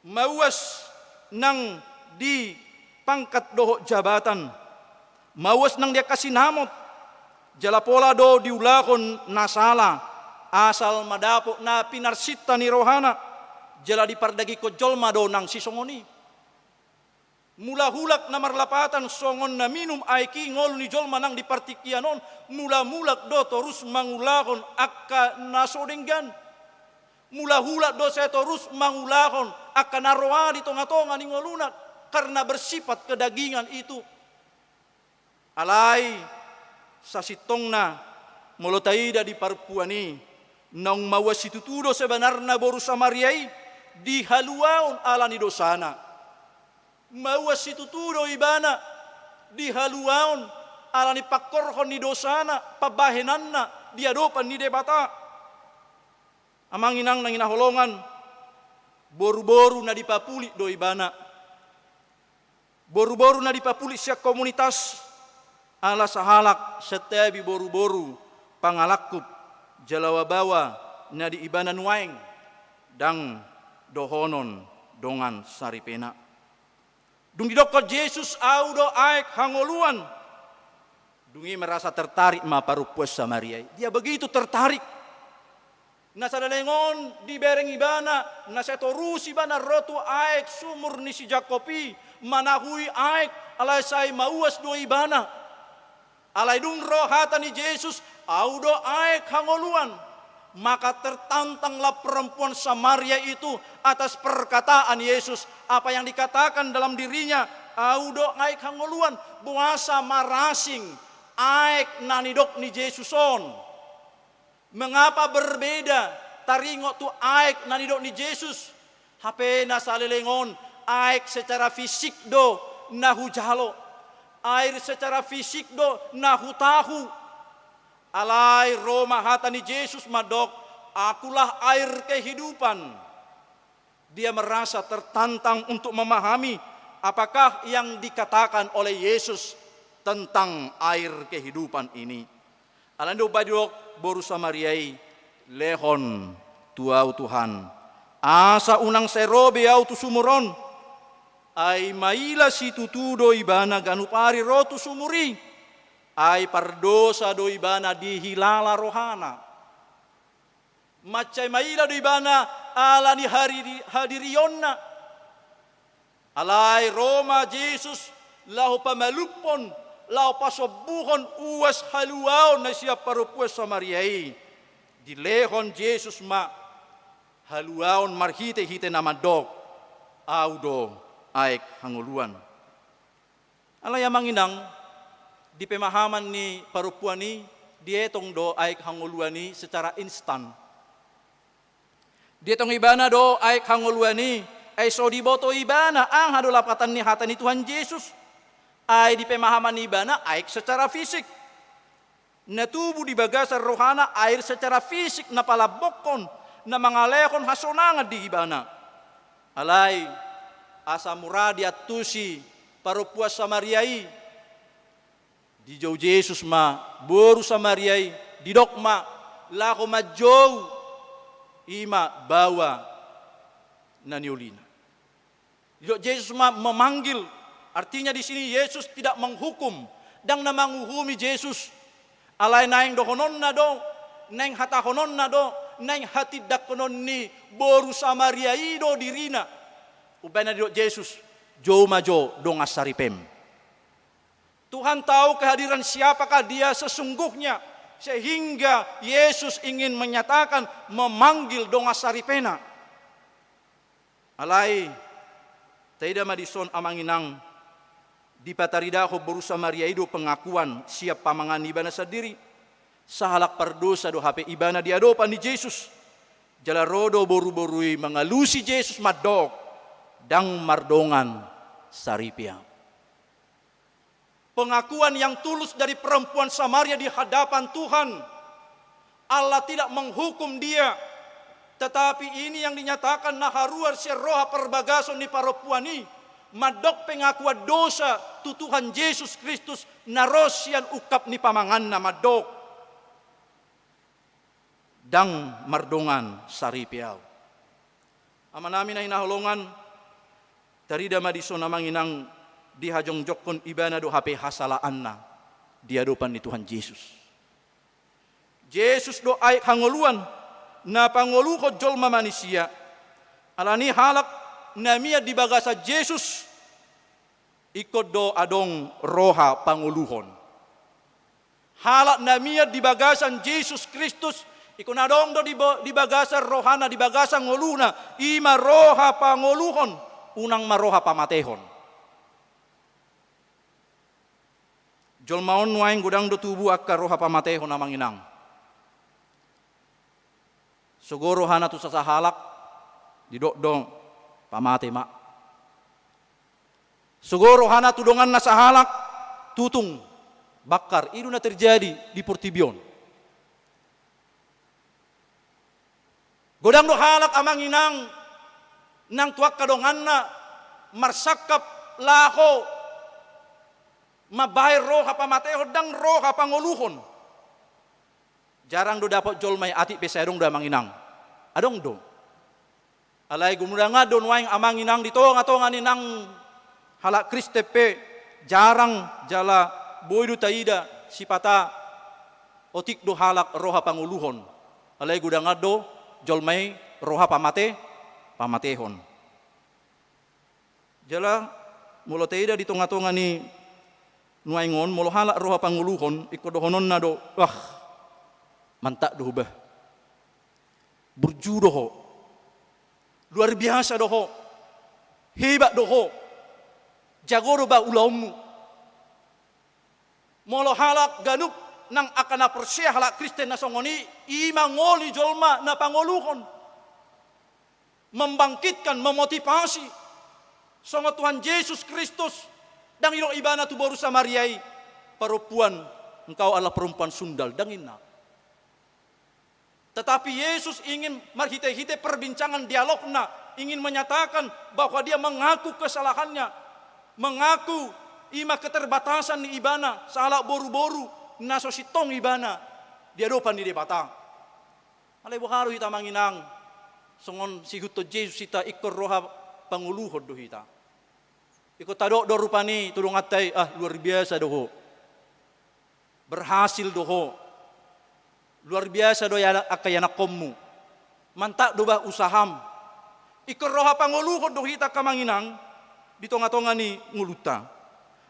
Mauas nang di pangkat dohot jabatan. Mauas nang di angka sinamot. Jala pola do diulahon na sala, asal ma dapot na pinarsinta ni rohana. Jala dipardagingkon jolma do nang sisongon i. Mulak-ulak na marlapatan songon na minum aek i ngolu ni jolma nang di partingkian on, mulak-ulak do torus mangulahon angka na so denggan. Mulak-ulak do sai torus mangulahon angka na roa di tonga-tonga ni ngoluna, karena bersifat kedagingan itu. Alai sasintongna, molo taida di parompuan i, naung mauas situtu do sebenarna boru Samaria i, di haluaon ala ni dosana. Mauas situtu do ibana di haluaon ala ni pangkorhon ni dosana, pambahenanna di adopan ni Debata. Amang inang na hinaholongan, boru-boru na dipapulik do ibana. Boru-boru na dipapulik sian komunitas, ala sahalak santabi boru-boru pangalangkup jala baoa na di ibana nuaeng, ndang dohonon dongan saripena. Dung didokkon Jesus, "Ahu do aek hangoluan." Dung i merasa tertarik ma parompuan Samaria i. Dia begitu tertarik. Na sada leleng on dibereng ibana, na sai torus ibana ro tu aek sumur ni si Jakob i, manahui aek, alai sai mauas do ibana. Alai dung ro hata ni Jesus, "Ahu do aek hangoluan." Maka tertantanglah perempuan Samaria itu atas perkataan Yesus. Apa yang dikatakan dalam dirinya, "Ahu do aek hangoluan." Boasa marasing Aek na nidok ni Jesus on. Mengapa berbeda taringot tu aek na nidok ni Jesus? Hape na saleleng on, aek secara fisik do na hujalo. Air secara fisik do na hutahu. Alai ro ma hata ni Jesus mandok, "Akulah air kehidupan." Dia merasa tertantang untuk memahami apakah yang dikatakan oleh Yesus tentang air kehidupan ini. Alani do umbahen didok boru Samaria i, "Lehon tu ahu Tuhan, asa unang sai ro be ahu tu sumur on." Ai maila situtu do ibana ganup ari ro tu sumur i. Ai pardosa do ibana, dihilala rohana. Mansai maila do ibana ala ni hari-, hadirionna. Alai ro ma Jesus laho pamalumhon, laho pasombuhon uas haluaon na sian parompuan Samaria i. Dilehon Jesus ma haluaon marhitehite na mandok, "Ahu do aek hangoluan." Alai amang inang, di pemahaman ni parompuan i, dietong do aek hangoluan i secara instan. Dietong ibana do aek hangoluan i, ai so diboto ibana aha do lapatan ni hata ni Tuhan Jesus. Ai di pemahaman ibana aek secara fisik. Na tubu di bagasan rohana air secara fisik na palambokkon, na mangalehon hasonangan di ibana. Alai, asa mura diantusi parompuan Samaria i, dijou Jesus ma boru Samaria i, didok ma, "Laho manjou, i ma baoa na niolina." Didok Jesus ma memanggil, artinya di sini Yesus tidak menghukum, ndang na manguhumi Jesus. Alai naeng dohononna do, naeng hatahononna do, naeng hatindanghonon ni boru Samaria i do dirina. Umbahen na didok Jesus, "Jou ma jo dongan saripem." Tuhan tahu kehadiran siapakah dia sesungguhnya, sehingga Yesus ingin menyatakan, memanggil dongan saripena. Alai, taida ma dison amang inang, dipataridahon boru Samaria i do pengakuan sian pamangan ni ibana sandiri. Sahalak pardosa do hape ibana di adopan ni Jesus. Jala ro do boru-boru i mangalusi Jesus mandok, "Ndang mardongan saripe ahu." Pengakuan yang tulus dari perempuan Samaria di hadapan Tuhan. Allah tidak menghukum dia. Tetapi ini yang dinyatakan na haruar sian roha parbagason ni parompuan i, mandok pengakuan dosa tu Tuhan Jesus Kristus na ro sian ungkap ni pamanganna mandok, "Ndang mardongan saripe ahu." Amanami na hinaholongan, tarida ma dison amang inang, dihajongjongkon ibana do hape hasalaanna di adopan ni Tuhan Jesus. Jesus do aek hangoluan, na pangoluhon jolma manisia. Alani halak na mian di bagasan Jesus, ingkon do adong roha pangoluhon. Halak na mian di bagasan Jesus Kristus, ingkon adong do di bo-, di bagasan rohana, di bagasan ngoluna, i ma roha pangoluhon, unang ma roha pamatehon. Jolma on nuaeng godang do tubu angka roha pamatehon amang inang. Sogo rohana tu sasahalak, didok do, "Pamate ma." Sogo rohana tu donganna sahalak, tutung, bangkar. I do na terjadi di portibi on. Godang do halak amang inang, nang tu angka donganna, marsangkap laho mambahen roha pamatehon, ndang roha pangoluhon. Jarang do dapot jolma i, atik pe sai adong do amang inang. Adong do. Alai godang do nuaeng amang inang di tonga-tonga ni nang halak Kristen pe jarang jala boi do taida sipata otik do halak roha pangoluhon. Alai godang do jolma i roha pamate, pamatehon. Jala molo taida di tonga-tonga ni nuaeng on, molo halak roha pangoluhon, ingkon dohononna do, "Wah, mantap do ho bah. Burju do ho. Luar biasa do ho. Hebat do ho. Jago do bah ulaonmu." Molo halak ganup nang angka na porsea halak Kristen na songon i, i ma ngolu ni jolma na pangoluhon, membangkitkan, memotivasi. Songon Tuhan Jesus Kristus, ndang didok ibana tu boru Samaria i, "Perempuan, engkau adalah perempuan sundal," ndang ninna. Tetapi Yesus ingin marhite-hite perbincangan dialogna, ingin menyatakan bahwa dia mengaku kesalahannya, mengaku i ma keterbatasan ni ibana, sahalak boru-boru na so sintong ibana di adopan ni Debata. Alai boha do hita amang inang, songon siihuthon Jesus hita, ingkon roha pangoluhon do hita. Ingkon tadok do rupani tu donganta i, "Ah, luar biasa do ho. Berhasil do ho. Luar biasa do ia, angka ianakkonmu. Mantap do bah usaham." Ingkon roha pangoluhon do hita angka amang inang di tonga-tonga ni ngolunta.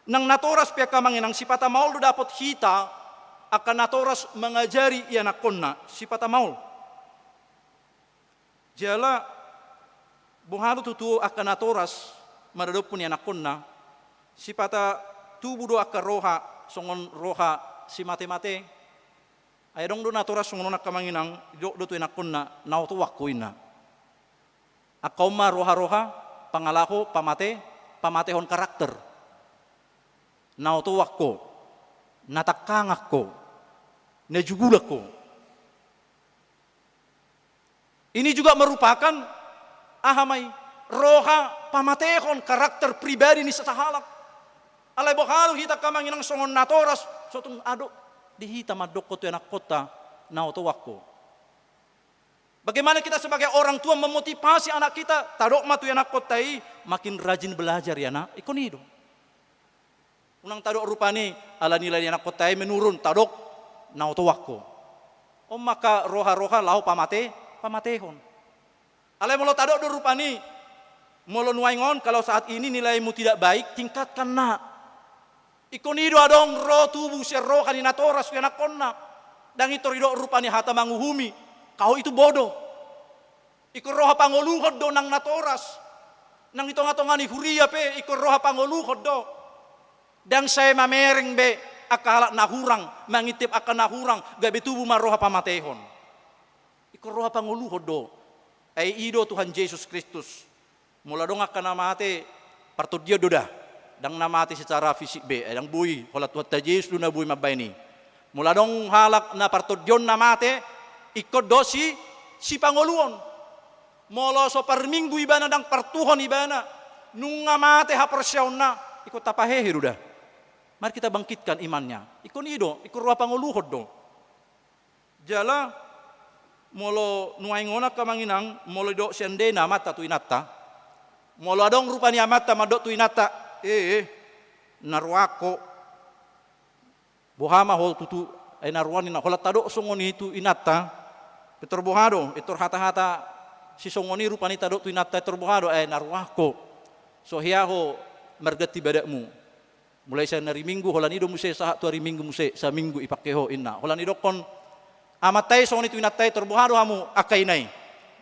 Nang natoras pe angka amang inang, sipata maol do dapot hita angka natoras mangajari ianakkonna, sipata maol. Jala boha do tutu angka natoras maradophon ianakkonna, sipata tubu do angka roha songon roha simate-mate. Ai adong do natoras songon on angka amang inang, didok do tu ianakkonna, "Na otoan ho," ninna. Angka on ma roha-roha pangalaho pamate, pamatehon karakter. "Na otoan ho, na tangkangan ho, na jugulan ho." Ini juga merupakan, aha ma i, roha pamatehon karakter pribadi ni sasahalak. Alai boha do hita angka amang inang songon natoras, so tung adong di hita mandokkon tu ianakkonta, "Na otoan ho." Bagaimana kita sebagai orang tua memotivasi anak kita? Tadok ma tu ianakkonta i, "Makin rajin belajar ya nak." Ingkon i do. Unang tadok rupani, ala nilai ni ianakkonta i menurun, tadok, "Na otoan ho." On ma angka roha-roha laho pamate, pamatehon. Alai molo tadok do rupani, "Molo nuaeng on, kalau saat ini nilaimu tidak baik, tingkatkan nak." Ingkon i do adong ro tubu sian roha ni natoras tu ianakkonna. Ndang i tor didok rupani hata manguhumi, "Kau itu bodoh." Ingkon roha pangoluhon do nang natoras. Nang di tonga-tonga ni huria pe ingkon roha pangoluhon do. Ndang sai mamereng be angka halak na hurang, mangintip angka na hurang, gabe tubu ma roha pamatehon. Ingkon roha pangoluhon do. Ai i do Tuhan Jesus Kristus. Molo adong angka na mate, partondion do da. Ndang na mate secara fisik be, ai ndang boi, holan Tuhanta Jesus do na boi mambahen i. Molo adong halak na partondionna mate, ingkon do si, sipangoluhon. Molo so parminggu ibana, ndang partuhon ibana, nunga mate haporseaonna, ingkon tapahehe do da. Mari kita bangkitkan imannya. Ingkon i do, ingkon roha pangoluhon do. Jala molo nuaeng on angka amang inang, molo didok seandainya amanta tu inanta, molo adong rupani amanta mandok tu inanta, "Eh, eh, na roan ho, boha ma ho tutu, ai na roan," ninna, holan tadok songon i tu inanta, pintor boha do, pintor hata-hata sisongon i rupani tadok tu inanta, pintor boha do, "Ai na roan ho, so hea ho marganti badanmu. Mulai sian ari Minggu, holan i do muse sahat tu ari Minggu muse, saminggu ipake ho," ninna. Holan didokkon amanta i songon i tu inanta i, "Tor boha do hamu angka ina i?"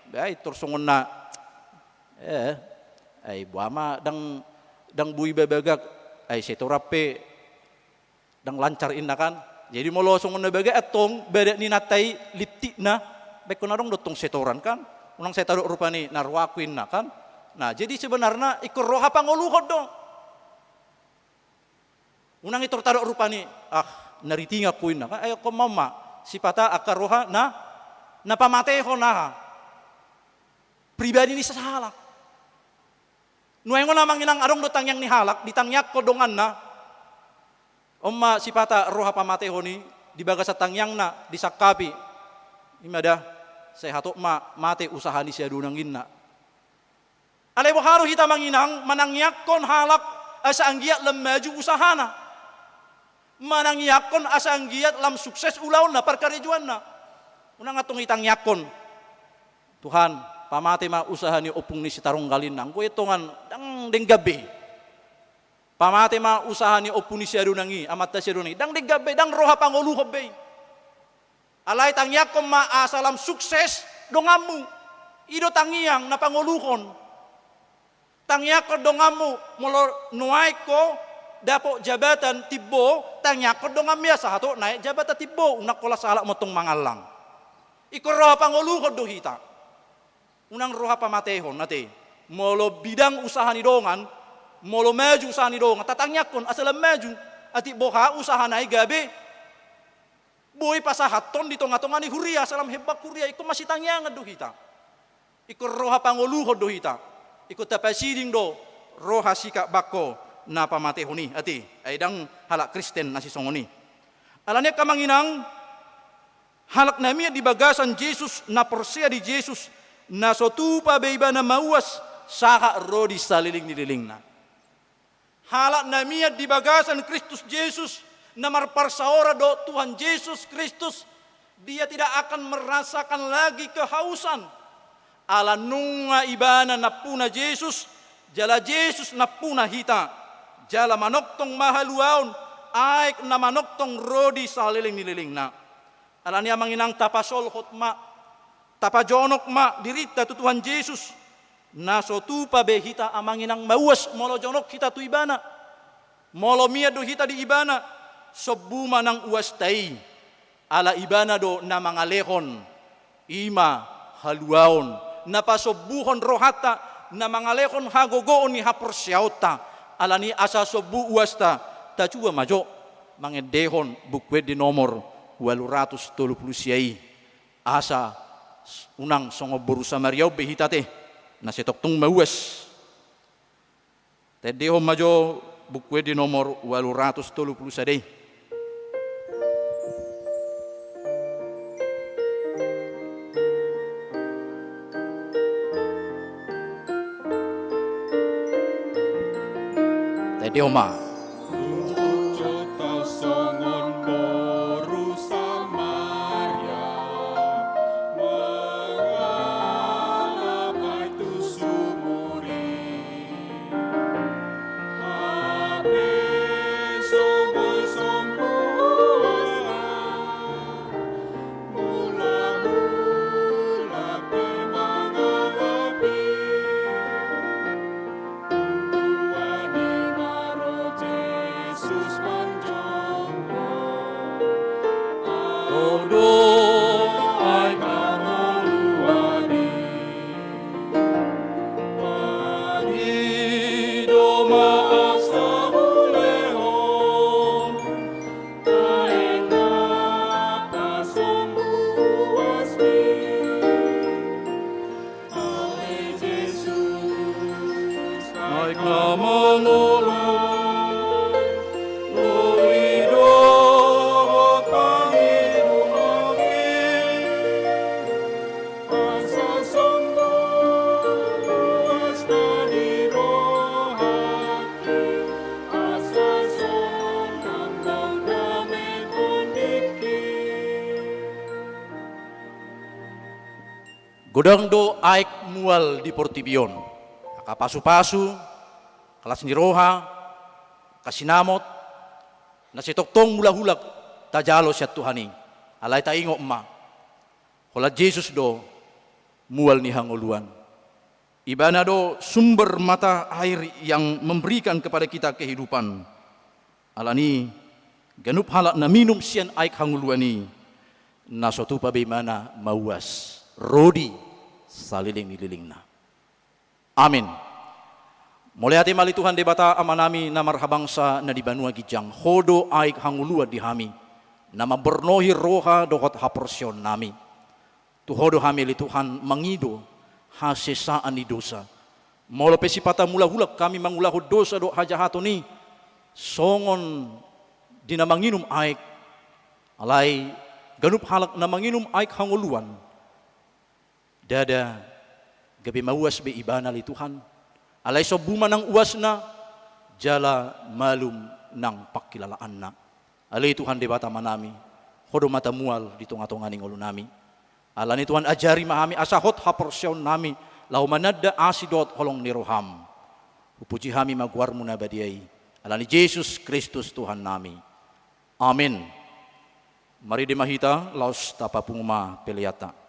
Ba i tor songon na, "Eh, ai boha ma, ndang, ndang boi bagak, ai setoran pe ndang lancar," ninna kan. Jadi molo songon na bagak antong badan ni inanta i, liptikna, ba ingkon adong do antong setoran kan. Unang sai tadok rupani na roan ho ninna kan. Nah, jadi sebenarna ingkon roha pangoluhon do. Unang i tor tadok rupani, "Ah, na ritingan ho ninna." Kan, ai ingkon ma on ma sipata angka roha na, na pamatehon aha, pribadi ni sasahalak. Nuaeng on amang inang adong do tangiang ni halak, ditangiangkon donganna. On ma sipata roha pamatehon i, di bagasan tangiangna disangkapi, "I ma da, sai hatop ma mate usaha ni si Adonang," ninna. Alai boha do hita amang inang manangiangkon halak asa anggiat lam maju usahana, manangiangkon asa anggiat lam sukses ulaonna, parkarejoanna? Unang antong i tangiangkon, "Tuhan, pamate ma usaha ni ompung ni si Taronggal," ninna. Anggo i antong ndang denggan be. "Pamate ma usaha ni ompung ni si Adonang i, amanta si Adonang i," ndang denggan be, ndang roha pangoluhon be i. Alai tangiangkon ma asa lam sukses donganmu. I do tangiang na pangoluhon. Tangiangkon donganmu, molo nuaeng ho, dapot jabatan timbo, tangiangkon donganmi asa hatop naek jabatan timbo, unang holan sahalak ma tong mangallang. Ingkon roha pangoluhon do hita. Unang roha pamatehon, ate. Molo bidang usaha ni dongan, molo maju usaha ni dongan, tatangiangkon asa lam maju. Atik boha usahana i gabe boi pasahathon di tonga-tonga ni huria, asa lam hembang huria, ingkon masitangiangan do hita. Ingkon roha pangoluhon do hita. Ingkon tapasiding do roha sikap bangko na pamatehon i, ate. Ai ndang halak Kristen na sisongon i. Alani i angka amang inang, halak na mian di bagasan Jesus, na porsea di Jesus, na so tupa be ibana mauas, sahat ro di saleleng ni lelengna. Halak na mian di bagasan Kristus Jesus, na marparsaoran dohot Tuhan Jesus Kristus, dia tidak akan merasakan lagi kehausan. Ala nunga ibana nampuna Jesus, jala Jesus nampuna hita, jala manongtong ma haluaon, aek na manongtong ro di saleleng ni lelengna. Alani i amang inang, tapasolhot ma, tapajonok ma dirinta tu Tuhan Jesus. Na so tupa be hita amang inang mauas molo jonok hita tu ibana. Molo mian do hita di ibana, sombu ma nang uasta i. Ala ibana do na mangalehon, i ma haluaon, na pasombuhon rohanta, na mangalehon hagogoon ni haporseaonta. Alani i asa sombu uasta, tajua ma jo mangendehon Buku Ende nomor ualu ratus tolu pulu sia i. Asa unang songon boru Samaria on be hita, ate, na sai tongtong mauas. Taendehon ma jo Buku Ende nomor ualu ratus tolu pulu sada i. Taendehon ma. Songon boru Samaria, mangalap aek tu sumur i. Hape songon sombu uasna, mulak-mulak pe mangalap i. Tuhan i ma ro Jesus manjongkon. Ahu do aek hangoluan i. Padi do ma asa hulehon aek na pasombu uas i. Ale Jesus, aek na mangolu, lului dohot pangidoan i. Asa sombu uasta di rohangki, asa sonang do dame tondingki. Godang do aek mual di portibi on. Angka pasu-pasu, angka las ni roha, angka sinamot, na sai tongtong mulak-mulak tajalo sian Tuhan i. Alai taingot ma, holan Jesus do mual ni hangoluan. Ibana do sumber mata air yang memberikan kepada kita kehidupan. Alani i, ganup halak na minum sian aek hangoluan i, na so tupa be ibana mauas, ro di saleleng ni lelengna. Amin. Mauliate ma ale Tuhan Debata Amanami na marhabangsa na di banua ginjang, Ho do aek hangoluan di hami, na mambornohi roha dohot haporseaonnami. Tu Ho do hami ale Tuhan mangido hasesaan ni dosa. Molo pe sipata mulak-mulak hami mangulahon dosa dohot hajahaton i, songon di na manginum aek, alai ganup halak na manginum aek hangoluan, ndada gabe mauas be ibana ale Tuhan. Alai sombu ma nang uasna, jala malum nang pangkilalaanna. Ale Tuhan Debata Amanami, Ho do mata mual di tonga-tonga ni ngolunami. Alani i Tuhan, ajari ma hami asa hot haporseaonnami laho mananda asi dohot holong ni roham. Hupuji hami ma goarmu na badia i, alani Jesus Kristus Tuhannami. Amin. Marende ma hita laos tapapungu ma peleanta.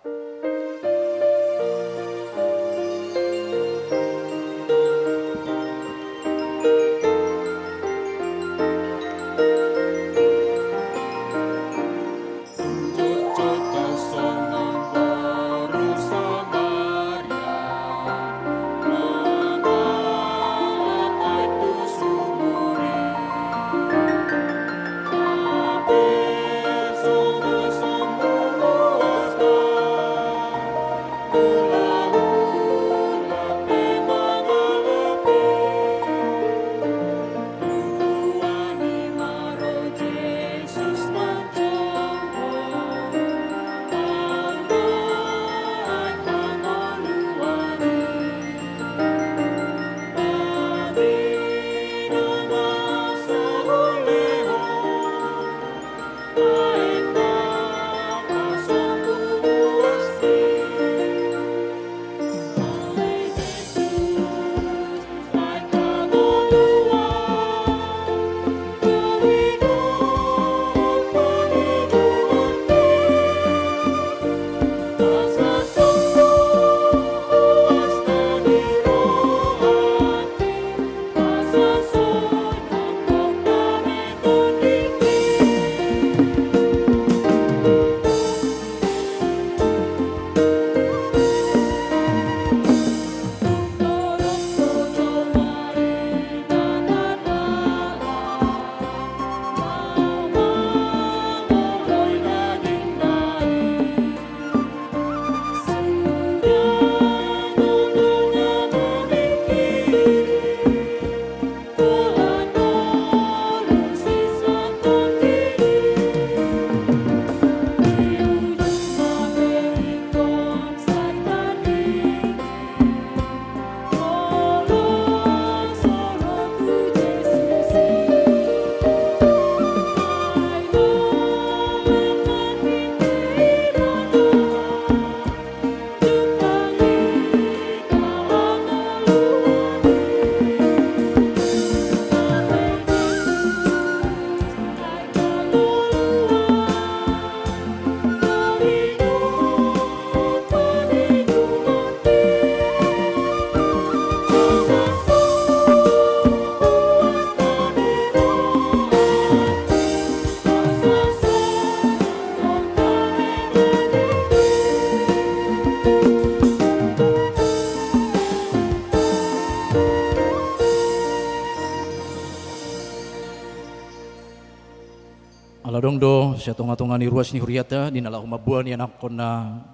Ala adong do sian tonga-tonga ni ruas ni hurianta di na laho mamboan ianakhonna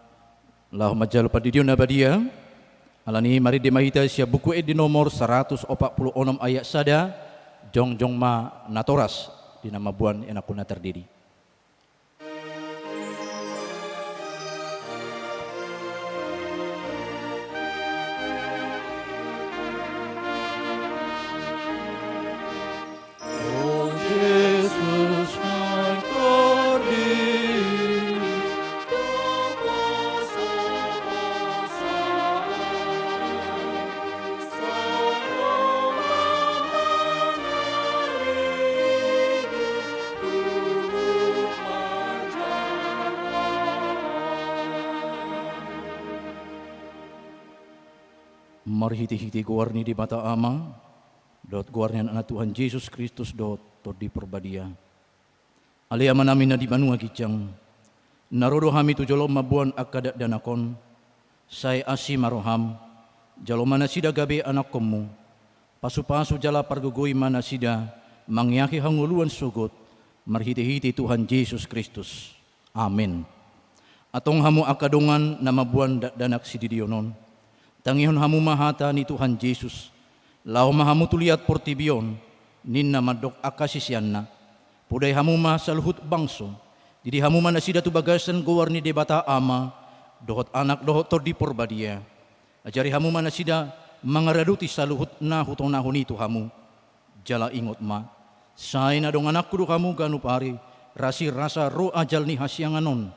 laho manjalo pandidion na badia. Alani i marende ma hita sian Buku Ende nomor saratus opat pulu onom ayat sada. Jongjong ma natoras di na mamboan ianakhonna tardidi. Marhite-hite goar ni Debata Ama, dohot goar ni Anakna Tuhan Jesus Kristus, dohot Tondi Porbadia. Ale Amanami na di banua ginjang, na ro do hami tu joloM mamboan angka dakdanak on, sai asi ma rohaM, jalo ma nasida gabe anakkonMu, pasu-pasu jala pargogoi ma nasida mangeahi hangoluan sogot, marhite-hite Tuhan Jesus Kristus. Amen. Antong hamu angka dongan na mamboan dakdanak sididion on, tangihon hamu ma hata ni Tuhan Jesus, laho ma hamu tu liat portibi on, ninna mandok angka siseanna. Podai hamu ma saluhut bangso, didi hamu ma nasida tu bagasan goar ni Debata Ama, dohot Anak dohot Tondi Porbadia. Ajari hamu ma nasida mangaradoti saluhut na hutonahon i tu hamu. Jala ingot ma, sai na dongananku do hamu ganup ari, rasirasa ro ajal ni hasiangan on.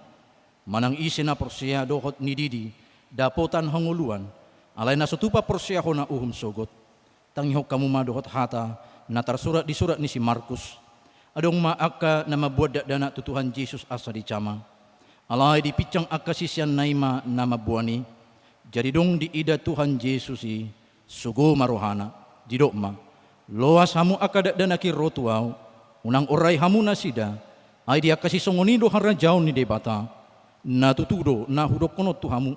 Manang ise na porsea dohot nididi, dapotan hangoluan, alai na so tupa porseahonna uhum sogot. Tangihon hamu ma dohot hata na tarsurat di surat ni si Markus. Adong ma angka na mamboan dakdanak tu Tuhan Jesus asa dijama. Alai dipinsang angka siseanna i ma na mamboan i. Jadi dung diida Tuhan Jesus i, sogo ma rohana, didok ma: Loas hamu angka dakdanak i ro tu Ahu, unang orai hamu nasida, ai di angka sisongon i do harajaon ni Debata. Na tutu do na hudokhon on tu hamu,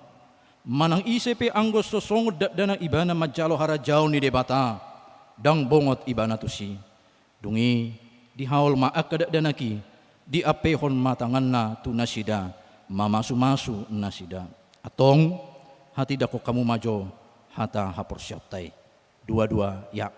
manang ise pe anggo so songon dakdanak ibana manjalo harajaon ni Debata, ndang bongot ibana tusi. Dung i, dihaol ma angka dakdanak i, diampehon ma tanganna tu nasida, mamasu-masu nasida. Antong, hatindangkon hamu ma jo hata haporseaonta i. Dua-dua, ya.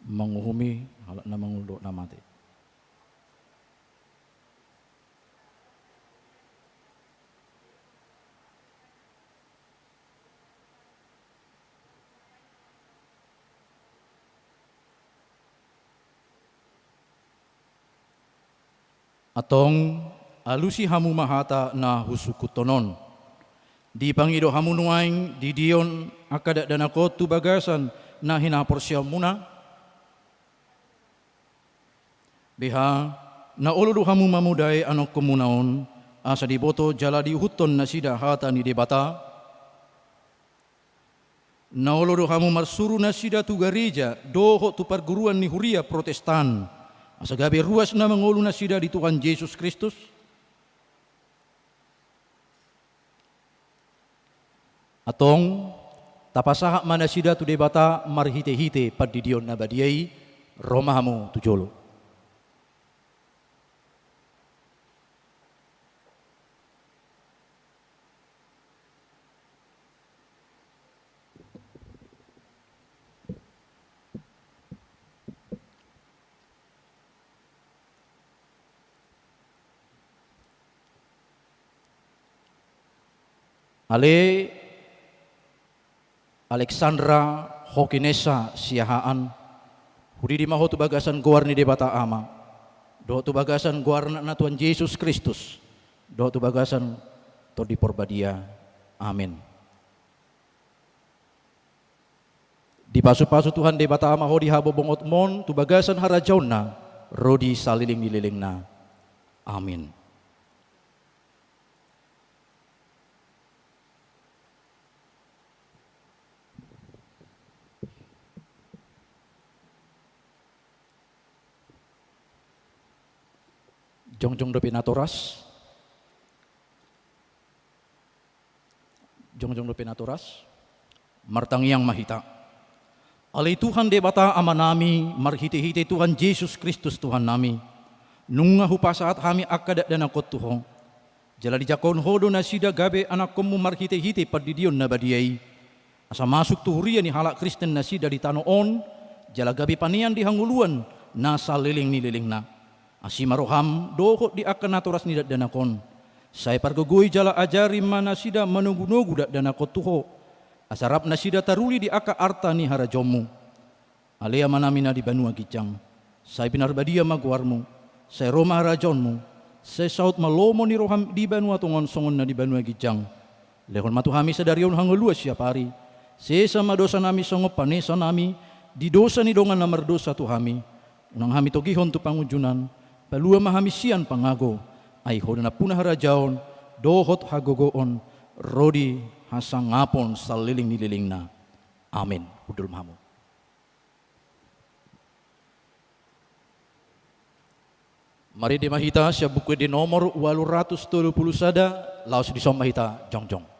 Manguhumi halak na mangolu dohot na mate. Antong, alusi hamu ma hata na husungkunhon on. Dipangido hamu nuaeng didion angka dakdanak on tu bagasan na hinaporseaonmuna? Beha, na olo do hamu mamodai anakkonmuna on, asa diboto jala diihuthon nasida hata ni Debata? Na olo do hamu marsuru nasida tu gareja dohot tu parguruan ni huria Protestan, asa gabe ruas na mangolu nasida di Tuhan Jesus Kristus? Antong, tapasahat ma nasida tu Debata marhite-hite pandidion na badia i. Ro ma hamu tu jolo. Ale Alexandra Hokinesa Siahaan, hudidi ma ho tu bagasan goar ni Debata Ama, dohot tu bagasan goar ni Anakna Tuhan Jesus Kristus, dohot tu bagasan Tondi Porbadia. Amen. Dipasupasu Tuhan Debata ma ho di habobongonmon tu bagasan harajaonna ro di saleleng ni lelengna. Amin. Jongjong dope natoras. Jongjong dope natoras. Martangiang ma hita. Ale Tuhan Debata Amanami, marhitehite Tuhan Jesus Kristus Tuhannami, nunga hupasahat hami angka dakdanakhon tu Ho. Jala dijangkon Ho do nasida gabe anakhonMu marhitehite pandidion na badia i, asa masuk tu huria ni halak Kristen nasida di tano on, jala gabe panean di hangoluan na saleleng ni lelengna. Asi ma rohaM dohot di angka natoras ni dakdanak on. Sai pargogoi jala ajari ma nasida manogunogu dakdanakhon tu Ho, asa rap nasida taruli di angka arta ni harajaonMu. Ale Amanami na di banua ginjang, sai pinarbadia ma goarMu, sai ro ma harajaonMu, sai saut ma lomo ni rohaM di banua tonga on songon na di banua ginjang. Lehon ma tu hami sadari on hangoluan siapari. Sesa ma dosanami songon panesanami di dosa ni dongan na mardosa tu hami. Unang hami togihon tu pangunjunan, palua ma hami sian pangago. Ai Ho do nampuna harajaon dohot hagogoon ro di hasangapon saleleng ni lelengna. Amin. Hundul ma hamu. Marende ma hita sian Buku Ende nomor ualu ratus tolu pulu sada, laos dison ma hita jongjong.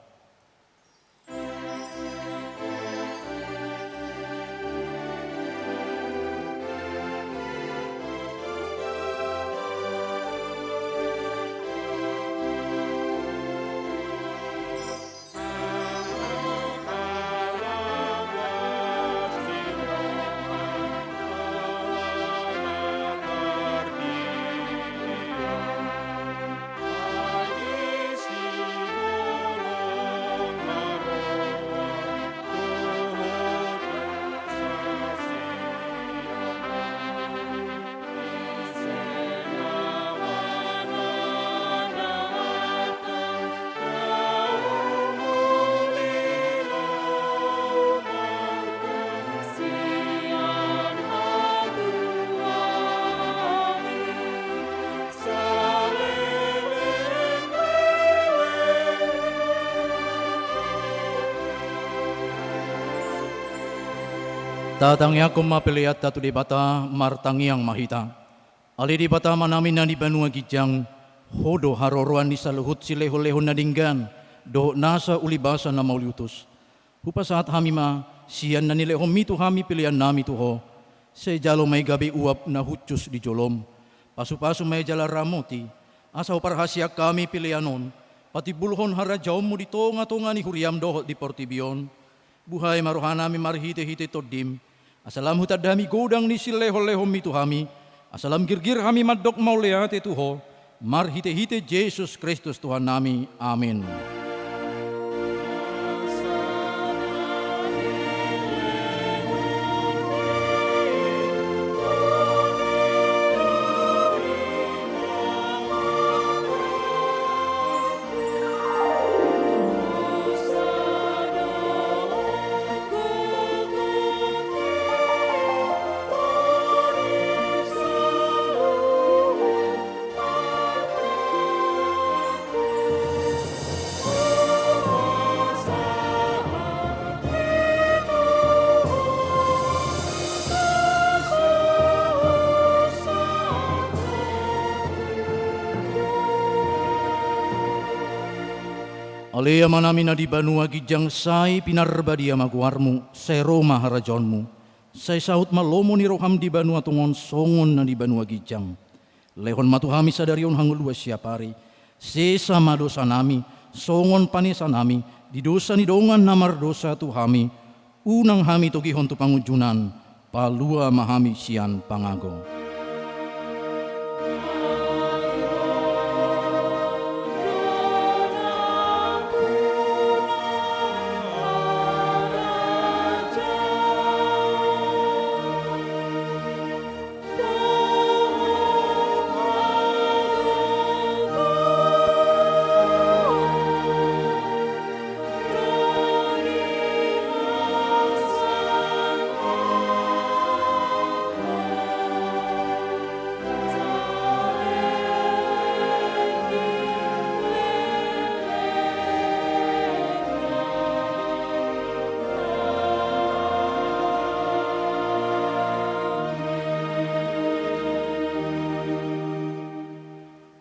Tatangiangkon ma peleanta tu Debata, martangiang ma hita. Ale Debata Amanami na di banua ginjang, Ho do haroroan ni saluhut silehonlehon na denggan dohot nasa ulibasa na mauliutus. Hupasahat hami ma sian na nilehonMi tu hami peleannami tu Ho. Sai jalo ma i gabe uap na hushus di joloM. Pasupasu ma i jala ramoti, asa huparhaseang hami pelean on patimbulhon harajaonMu di tongatonga ni huriaM dohot di portibi on. Buhai ma rohanami marhitehite TondiM, asa lam hutanda hami godang ni silehonlehonMi tu hami, asa lam girgir hami mandok mauliate tu Ho, marhitehite Jesus Kristus Tuhannami. Amin. Ale Amanami na di banua ginjang, sai pinarbadia ma goarMu, sai ro ma harajaonMu, sai saut ma lomo ni rohaM di banua tonga on songon na di banua ginjang. Lehon ma tu hami sadari on hangoluan siapari. Sesa ma dosanami songon panesanami di dosa ni dongan na mardosa tu hami. Unang hami togihon tu pangunjunan, palua ma hami sian pangago.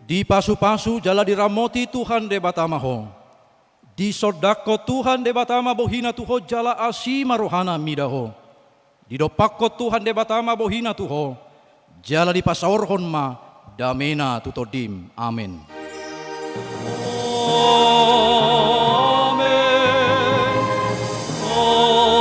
Dipasupasu jala diramoti Tuhan Debata ma ho. Disondangkon Tuhan Debata ma bohina tu ho jala asi ma rohana mida ho. Didompakkon Tuhan Debata ma bohina tu ho, jala dipasaorhon ma damena tu tondim. Amen. Amen. Amen. Amen.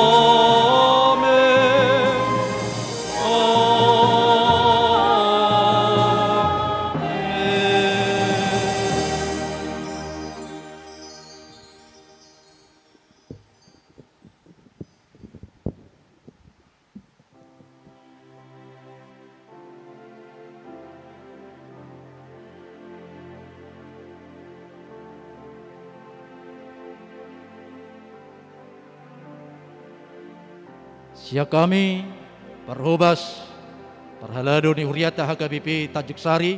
Sian hami, parhobas, parhalado ni huriata H K B P Tanjung Sari,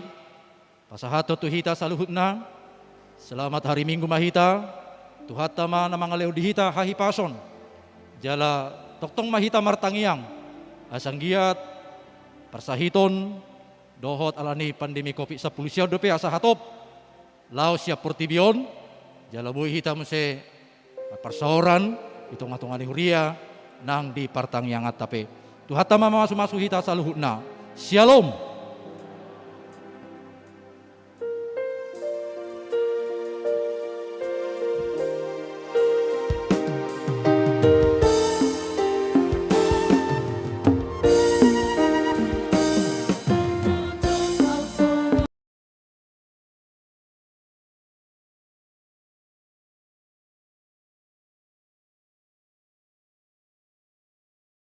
pasahathon tu hita saluhutna, selamat hari Minggu ma hita, Tuhanta ma na mangalehon di hita hahipason, jala tongtong ma hita martangiang, asa anggiat parsahiton dohot alani pandemi covid sampulu sia on dope asa hatop laos sian portibi on, jala boi hita muse marparsaoran di tonga-tonga ni huria nang di partangianganta pe. Tuhanta ma mamasumasu hita saluhutna. Syalom.